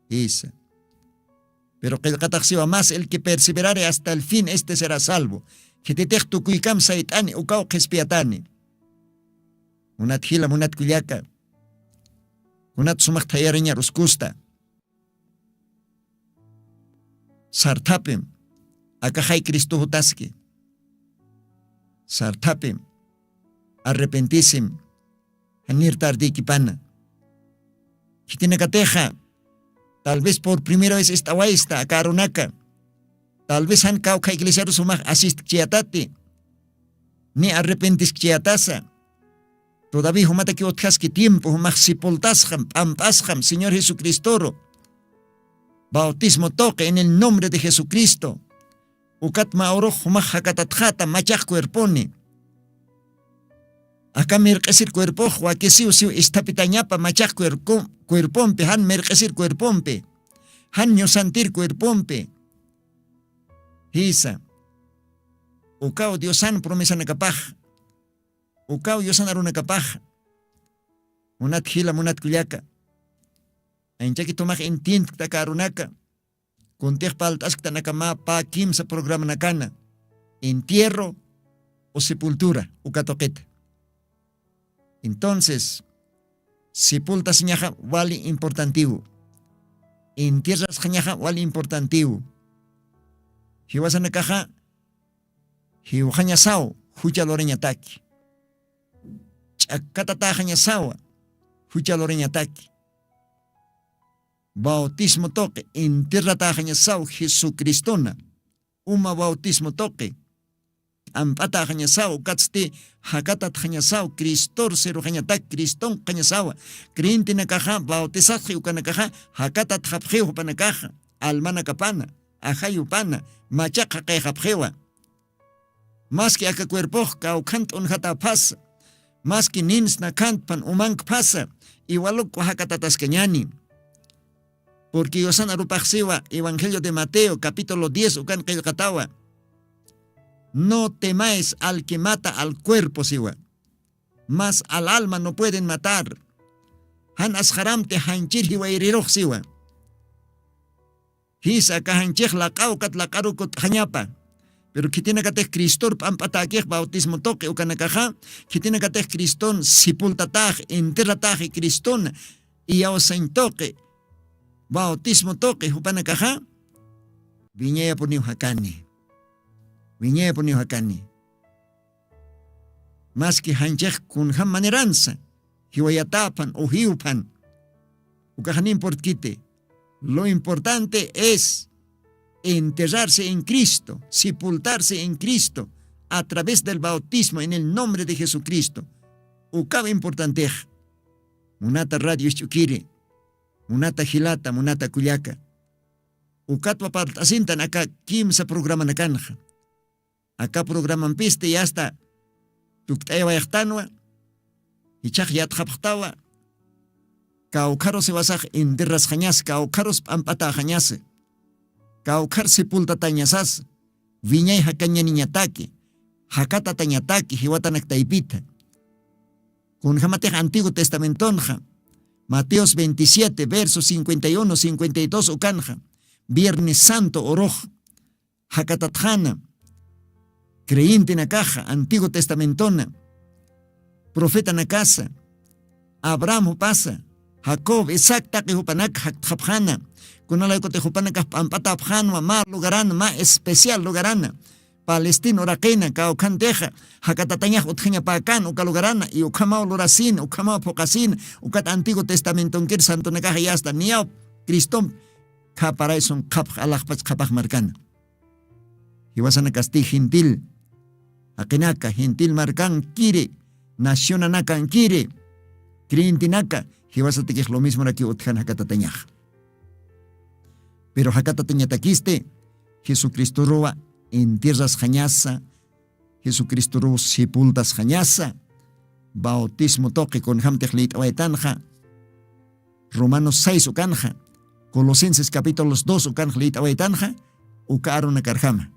Isa. Pero qillqataxsiwa mas el que perseverare hasta el fin este será salvo. Khititix tukuykam sayt'ani ukaw qhispiyatani. Munat jila munat kullaka, kunat sumax thayariñar uskusta. Sarthapim akaxay cristo jutaski. Sarthapim arrepentisim. Janir tardikipana. Khitinakatixa tal vez por primera vez ist'awaysta aka arunaka. Tal vez jan kawkha iglesiaru sumax asiskchiyatati ni arrepentiskchiyatasa. Todavía jumatakiw utjaski tiempo jumax sepultasxam p'amp'asxam señor jesucristoru. Bautismo tuqi en el nombre de jesucristo. Ukat mä urux jumax jakatatxata machaq cuerponi. Aka mirq'isir cuerpox wakisiw siw isthapitañapa machaq cuerpompi jan mirq'isir cuerpompi jan ñusantir cuerpompi. Jisa. Ukaw diosan promesanakapax ukaw yusan arunakapax. Munat jila munat kullaka, anchaki tumax intientktaka arunaka kuntix palt'asktanakama pä kimsa programanakana, entierro o sepultura uka tuqita. Entonces sepultasiñaxa wali importantiw. Entierrasxañaxa wali importantiw. Jiwasanakaxa jiwxañasaw jucha lurañataki. Ch'akkatataxañasawa jucha lurañataki. Bautismo tuqi enterrataxañasaw jesucristona. Uma bautismo tuqi p'amp'ataxañasaw ukatsti jakatatxañasaw cristor siruxañatak cristonxañasawa. Creyentenakaxa bautisasxi ukanakaxa jakatatxapxiw jupanakaxa almanakapana ajayupana machaq jaqixapxiwa. Maski aka cuerpox kawkhan t'unjatäphasa maski ninsna khantpan umankphasa iwaluk'wa jakatataskañani. Purqui yusan arupaxsiwa evangelio de mateo capítulo diez ukan qillqatawa. No temáis al que mata al cuerpo siwa mas al alma no pueden matar. Jan asqaramti janchir jiwayriruxsiwa. Jisa aka janchix laq'aw kat laq'aru kut'xañapa. Pero khitinakatix cristor p'amp'atäkix bautismo tuqi ukanakaxa khitinakatix criston sepultatax enterrataxi cristona iyawsañ tuqi bautismo tuqi jupanakaxa wiñayapuniw jakani. Wiñayapuniw jakani. Maski janchix kunjam maneransa jiwayatäphan ujiwphan ukaxan importkiti. Lo importante es enterrarse en cristo sepultarse en cristo a través del bautismo en el nombre de jesucristo. Ukaw importantex. Munata radio isch'ukiri munata jilata munata kullaka. Ukatwa parlt'asintan aka kimsa programanakanxa. Aka programampisti yasta tukt'aywayxtanwa jichhax yatxapxtawa. Kawkharus iwasax enterrasxañas kawkharus p'amp'ataxañas kawkhar sepultatañasas. Wiñay jakañaniñataki, jakatatañataki jiwatanak taypita. Kunjamatix antiguo testamentonxa, mateos veintisiete verso cincuenta y uno cincuenta y dos ukanxa, viernes santo urux jakatatxana creyentenakaxa antiguo testamentona, profetanakasa, abraham jupasa, jacob isaac taqi jupanaka jaktxapxana. Kunalaykutix jupanakax p'amp'atapxanwa mä lugarana mä especial lugarana, palestina uraqina kawkhantixa jakatatañax utjañapäkana uka lugarana y ukhamaw lurasina ukhamaw phuqasina. Ukat antiguo testamentonkir santonakaxa yasta niyaw cristompi khaparaysum qhapx alaxpach qhapax markana. Jiwasanakasti gentil jaqinaka gentil markankiri nacionanakankiri creyentenaka jiwasatakix lo mismoraki utjan jakatatañaxa. Pero jakatatañatakisti jesucristoruwa entierrasxañasa, jesucristoruw sepultasxañasa bautismo tuqi kunjamtix liyt'awaytanxa romanos seis ukanxa, colosenses capítulos dos ukanxa liyt'awaytanxa uka arunakarjama.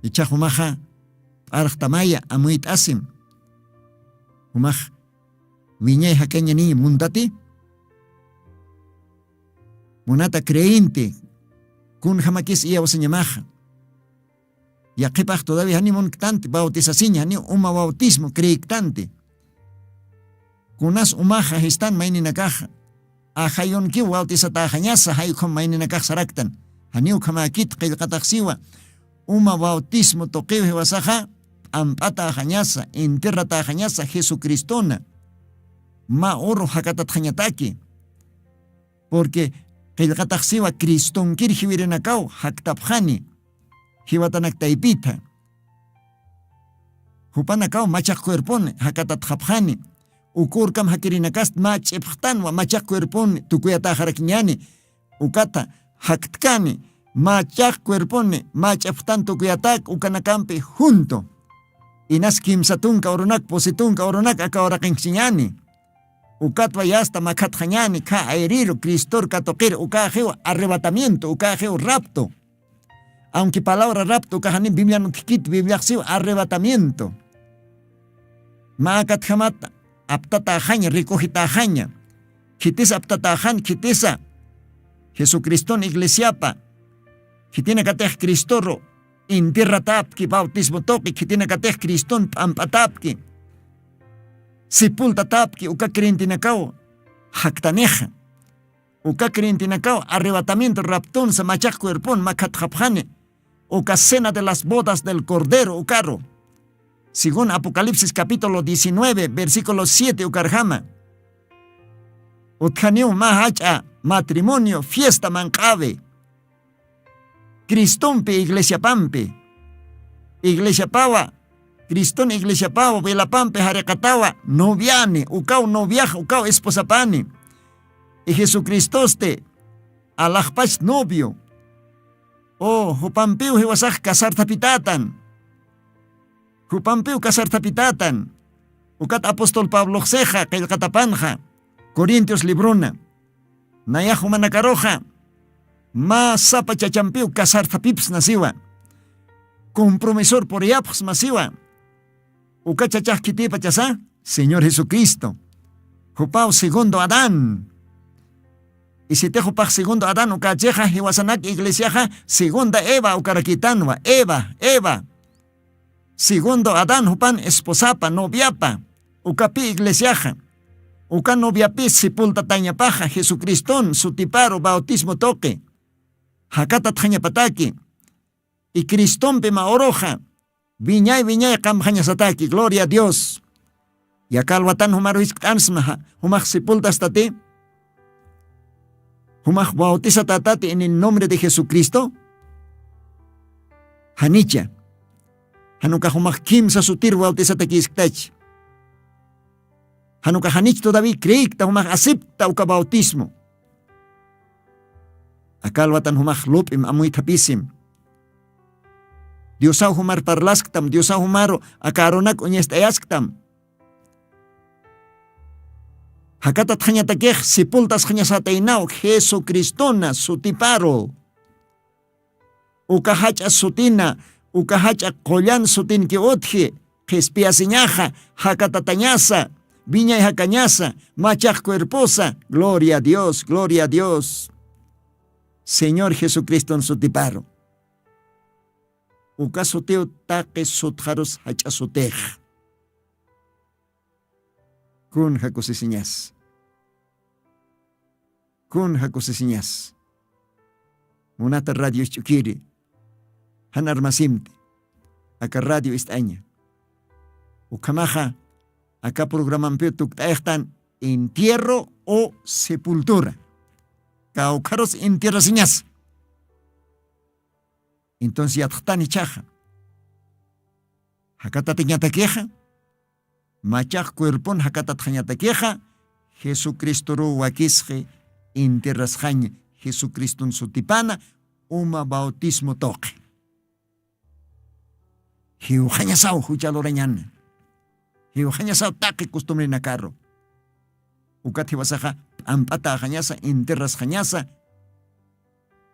Ichax umaxa p'arxtamaya amuyt'asim umax wiñay jakañaniñ muntati. Munata creyente kunjamakis iyawsañamaxa yaqhipax todavia janiw munktanti bautisasiña janiw uma bautismo creektanti. Kunas umaxa jistan mayninakaxa ajayunkiw bautisatäxañasa jaykhum mayninakax saraktan. Janiw ukhamäkit qillqataxsiwa uma bautismo tuqiw jiwasaxa p'amp'atäxañasa enterratäxañasa jesucristona mä uru jakatatxañataki. Porque qillqataxsiwa cristonkir jiwirinakaw jaktapxani jiwatanak taypitha. Jupanakaw machaq cuerponi jakatatxapxani. Ukurkam jakirinakast mä ch'ipxtanwa machaq cuerponi tukuyatäxarakiñani. Ukata jaktkani machaq cuerponi mä ch'ipxtan tukuyatäk ukanakampi junto. Inas kimsa tunka urunak pusi tunka urunak aka uraqinksiñani. Ukatwa yasta makhatxañani kha ayriru cristor katuqir ukaxiw arrebatamiento ukaxiw rapto. Aunque palabra rapto ukaxani biblian utkikit bibliaxsiw arrebatamiento. Mä akatjamat aptatäxaña recogetäxaña. Khitis aptatäxan khitisa jesucriston iglesiapa khitinakatix cristoru enterratäpki bautismo tuqi khitinakatix criston p'amp'atäpki sepultatäpki uka creyentenakaw jaktanixa. Uka creyentenakaw arrebatamiento raptonsa machaq cuerpon makhatxapxani uka cena de las bodas del cordero ukaru. Según apocalipsis capítulo diecinueve versículo siete ukarjama utjaniw mä jach'a matrimonio fiesta manq'awi cristompi iglesiapampi. Iglesiapawa criston iglesiapawa velapampi jariqatawa noviani ukaw noviax ukaw esposapani. Y jesucristosti alaxpach novio. O jupampiw jiwasax casarthapitätan. Jupampiw casarthapitätan. Ukat apóstol pabloxsixa qillqatapanxa corintios librona nayax jumanakaruxa mä sapa chachampiw casarthapipsna siwa. Compromisor puriyapxsma siwa. Uka chachax khitipachasa señor jesucristo. Jupaw segundo adán. Isitix jupax segundo adán ukachixa jiwasanak iglesiaxa segunda eva ukarakitanwa eva eva. Segundo adán jupan esposapa noviapa ukapi iglesiaxa uka noviapi sepultatañapaxa jesucriston sutiparu bautismo tuqi jakatatxañapataki. Y cristompi mä uruxa wiñay wiñay qamxañasataki gloria a dios. Yakalwatan jumaru jiskt'ansma jumax sepultastati jumax bautisatätati en el nombre de jesucristo. Janicha janukax jumax kimsa sutir bautisatakïsktachi. Janukax janich todavía creekta jumax acepta uka bautismo. Akalwatan jumax lup'im amuythapisim. Diosaw jumar parlasktam diosaw jumaru aka arunak uñast'ayasktam. Jakatatxañatakix sipultasxañasataynaw jesucristona sutiparu. Uka jach'a sutina, uka jach'a qullan sutinki utji, qhispiyasiñaxa, jakatatañasa, wiñay jakañasa, machaq cuerposa. Gloria a Dios, gloria a Dios. Señor Jesucriston sutiparu. Uka sutiw taqi sutxarus jach'a sutix. Kun jakusisiñas. Kun jakusisiñas. Munata radio isch'ukiri, jan armasimti aka radio ist'aña. Ukhamaxa aka programampiw tukt'ayxtan, entierro o sepultura. Kawkharus entierrasiñas. Entonces yatxtan ichaxa, jakatatañatakixa, machax cuerpon jakatatxañatakixa, Jesucristoruw wakisxi, enterrasxañ, Jesucriston sutipana uma bautismo tuqi. Jiwxañasaw jucha lurañana. Jiwxañasaw taqi costumbrenakaru. Ukat jiwasaxa p'amp'ataxañasa, enterrasxañasa,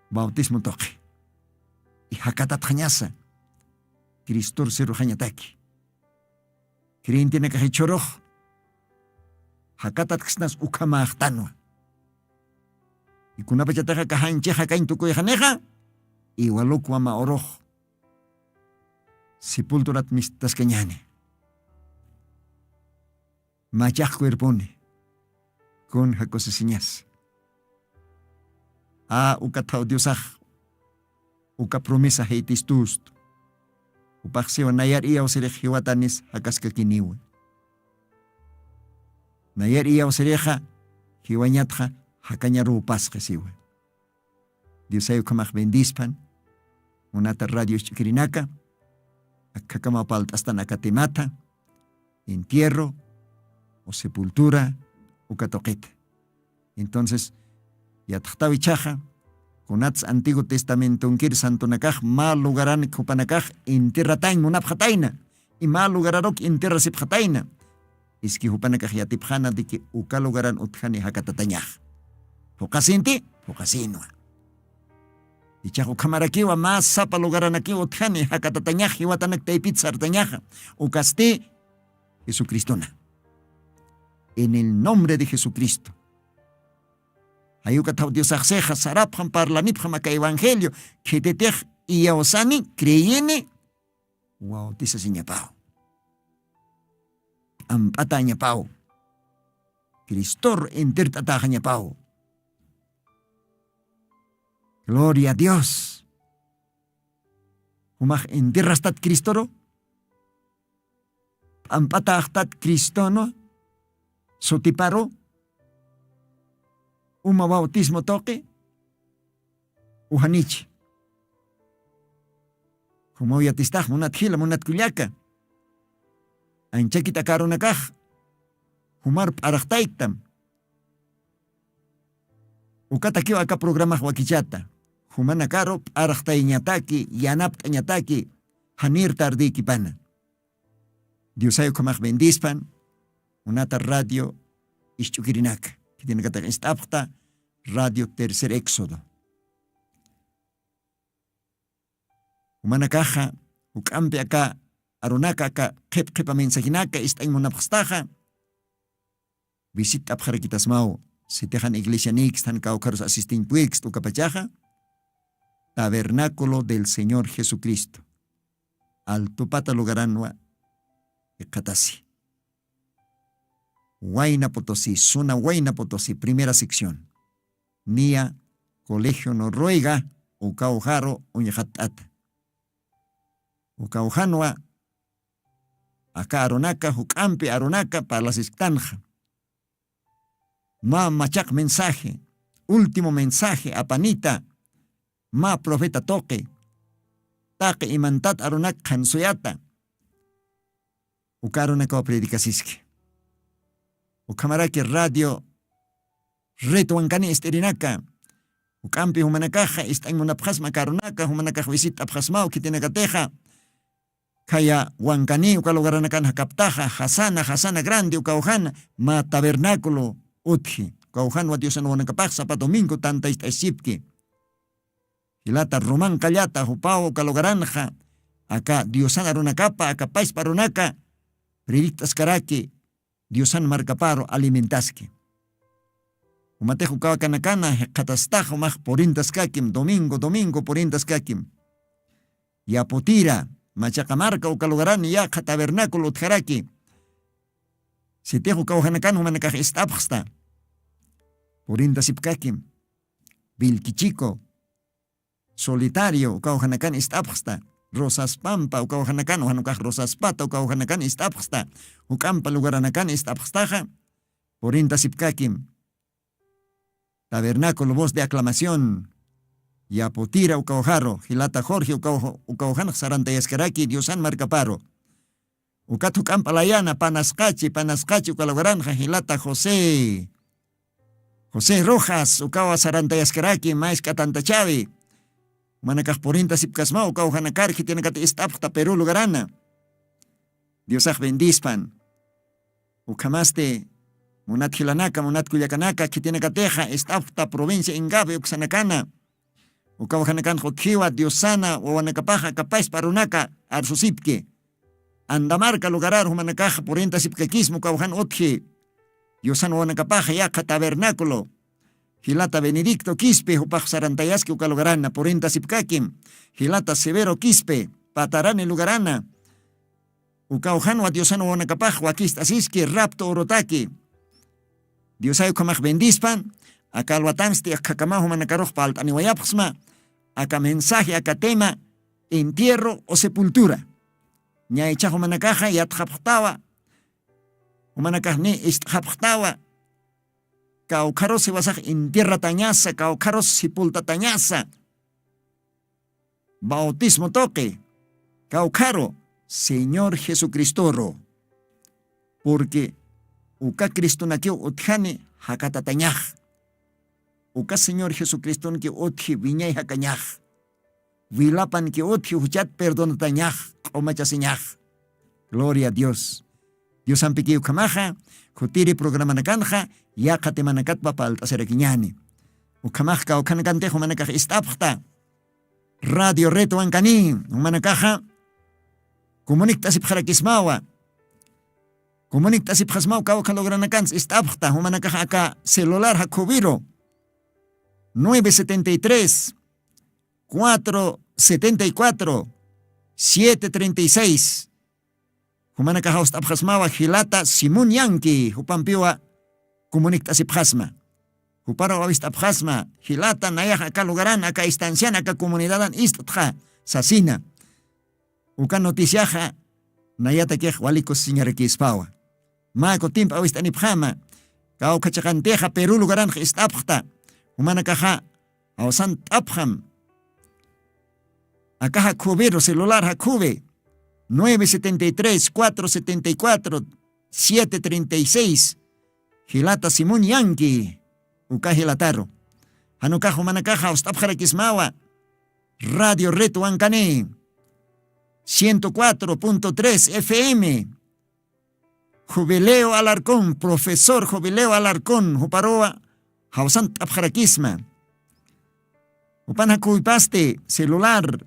bautismo tuqi. Jakatatxañasa, Cristor siruxañataki. Creyentenakax jichhurux jakatatksnas ukhamaxtanwa. Ikunapachataxa kaxanchixa kañ tukuyxanixa, iwalukwa ma urux sepulturat mistaskañani. Machax cuerponi kun jakusisiñas. A ukathaw diosax uka promesa jaytistustu. Upaxsiwa nayar iyawsirix jiwatanis jakaskakiniwa. Nayar iyawsirixa jiwañatxa jakañaruw pasqisiwa. Diosay ukhamax bendispan. Munata radio isch'ukirinaka, akhakama palt'astan aka temata, entierro o sepultura uka tuqita. Entonces yatxtaw ichaxa, kunats antiguo testamentonkir santonakax mä lugaran jupanakax enterratañ munapxatayna, y mä lugararuk enterrasipxatayna. Iski jupanakax yatipxana diki uka lugaran utjani jakatatañax. Juqasinti juqasinwa. Ichax ukhamarakiwa mä sapa lugaranakiw utjani jakatatañax jiwatanak taypit sartañaxa. Ukasti jesucristona. En el nombre de jesucristo. Jayukathaw diosaxsixa sarapxam parlanipxam aka evangelio. Khititix iyawsani creyini, bautisasiñapaw, p'amp'atañapaw, cristor entert'ataxañapaw. Gloria a dios. Jumax enterrastat cristoru? P'amp'ataxtat cristono sutiparu? Uma bautismo tuqi? Ujanich. Jumaw yatistax munat jila munat kullaka. Anchakit aka arunakax jumar p'araxtayktam. Ukatakiw aka programax wakichata, jumanakaru p'araxtayñataki yanapt'añataki janir tardïkipana. Diosay ukhamax bendispan. Munata radio isch'ukirinaka, khitinakatax ist'apxta radio tercer éxodo. Jumanakaxa juk'ampi aka arunaka aka qhip qhipa mensajenaka ist'añ munapxstaxa, visit'apxarakitasmaw. Sitixan iglesianïkst jan kawkharus asistiñ puykst ukapachaxa, tabernáculo del señor jesucristo, altupata lugaranwa iqhatasi. Wayna putusi suna wayna putusi primera sección, niya colegio no ruega ukawjaru uñxatt'ata. Ukawjanwa aka arunaka juk'ampi arunaka parlasisktanxa. Mä machaq mensaje, último mensaje apanita, mä profeta tuqi, taqi imantat arunak qhansuyata. Uka arunakaw predicasiski. Ukhamaraki radio red wankani ist'irinaka, juk'ampi jumanakaxa ist'añ munapxasma aka arunaka, jumanakax visit'apxasmaw khitinakatixa. Khaya wankani uka lugaranakan jakaptaxa jasana jasana grandi ukawjana, mä tabernáculo utji ukawjanwa diosan wanakapax sapa domingo tanta ist'aysipki. Jilata Roman qallata jupaw uka lugaranxa, aka Diosan arunakapa, aka pachpa arunaka, predikt'askaraki, Diosan markaparu alimentaski. Umatix ukawakanakana jikxatastax umax purintaskakim, domingo, domingo purintaskakim. Yaputira, machaqa marka uka lugarani yaqha tabernáculo utjaraki. Sitix ukawjanakan jumanakax ist'apxsta. Purintasipkakim. Vilquichico, Solitario, ukawjanakan ist'apxsta. Rosas Pampa, ukawjanakan, ujanukax Rosas Pata, ukawjanakan ist'apxsta. Juk'ampa lugaranakan ist'apxstaxa. Purintasipkakim. Tabernáculo, Voz de Aclamación. Yaputira ukawjaru, jilata Jorge ukaw-, ukawjanax sarantayaskaraki Diosan markaparu. Ukat juk'ampa layana, Panasqachi, Panasqachi uka lugaranxa jilata José. José Rojas, ukawa sarantayaskaraki, mask'a tantachawi. Jumanakax purintasipkasma, ukawjanakar khitinakati ist'apxta Perú lugarana. Diosax bendispan. Ukhamasti, munat jilanaka, munat kullakanaka, khitinakatixa ist'apxta provincia Ingavi uksanakana. Ukawjanakanx utjiwa Diosana wawanakapaxa aka pachpa arunaka arsusipki. Andamarca lugarar jumanakaxa purintasipkakisma ukawjan utji. Diosan wawanakapaxa yaqha tabernáculo. Jilata Benedicto Quispe jupax sarantayaski uka lugarana purintasipkakim. Jilata Severo Quispe, Patarani lugarana. Ukawjanwa Diosan wawanakapax wakist'asiski rapto urutaki. Diosay ukhamax bendispan, aka alwatansti akhakamaw jumanakarux palt'aniwayapxsma, aka mensaje, aka tema, entierro o sepultura. Ñaychax jumanakaxa yatxapxtawa, jumanakax ni ist'xapxtawa, kawkharus jiwasax entierratañasa, kawkharus sepultatañasa. Bautismo tuqi, kawkharu, Señor Jesucristoru. Porque uka Cristonakiw utjani jakatatañax. Uka Señor Jesucristonki utji wiñay jakañax. Wilapanki utji juchat perdonatañax, q'umachasiñax. Gloria a Dios. Diosampiki ukhamaxa, khutiri programanakanxa, yaqha temanakatpa palt'asirakiñani. Ukhamax kawkhanakantix jumanakax ist'apxta. Radio Retowan kani, jumanakaxa, comunictasipxarakismawa. Comunictasipxasmaw kawkha logranakansa ist'apxta, jumanakaxa aka celular jakhuwiru. Nueve setenta y tres, cuatro setenta y cuatro, siete treinta y seis. Jumanakax awst'apxasmawa jilata Simón Yanqui, jupampiwa comunictasipxasma. Juparu awist'apxasma, jilata nayax aka lugaran, aka estancian, aka comunidadan ist'txa, sasina. Uka noticiaxa nayatakix wali kusisiñarakispawa. Mä kutimp awist'anipxama, kawkha chiqantixa Perú lugaranx ist'apxta, jumanakaxa awsant'apxam. Aka jakhuwiru, celular jakhuwi, nueve setenta y tres, cuatro setenta y cuatro, siete treinta y seis, jilata Simón Yanqui, uka jilataru. Janukax jumanakaxa awst'apxarakismawa, Radio Red Wankani, ciento cuatro punto tres F M. Jubileo Alarcón, profesor Jubileo Alarcón, juparuwa jawsant'apxarakisma. Jupan jakhuwipasti celular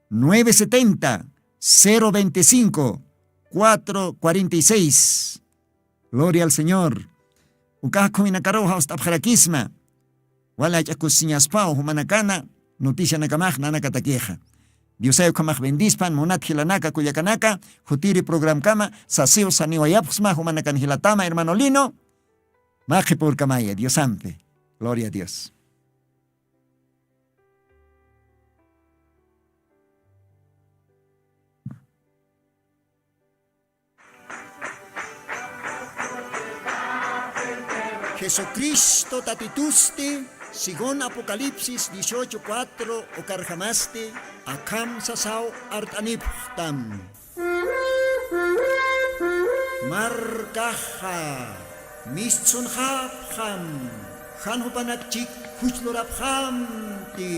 nueve setenta, cero veinticinco, cuatro cuarenta y seis. Gloria al Señor. Uka jakhuwinakaruw jawst'apxarakisma. Wali jach'a kusisiñaspaw jumanakana noticianakamax nanakatakixa. Diosay ukhamax bendispan, munat jilanaka, kullakanaka, jutiri programkama sasiw saniwayapxsma jumanakan jilatama, hermano Lino. Mä qhipürkamaya Diosampi. Gloria a Dios. Jesucristo Tatitusti, según Apocalipsis dieciocho cuatro, ukarjamasti akham sasaw art'anipxtam. Markaxa mistsunxapxam, jan jupanakchik juch lurapxamti.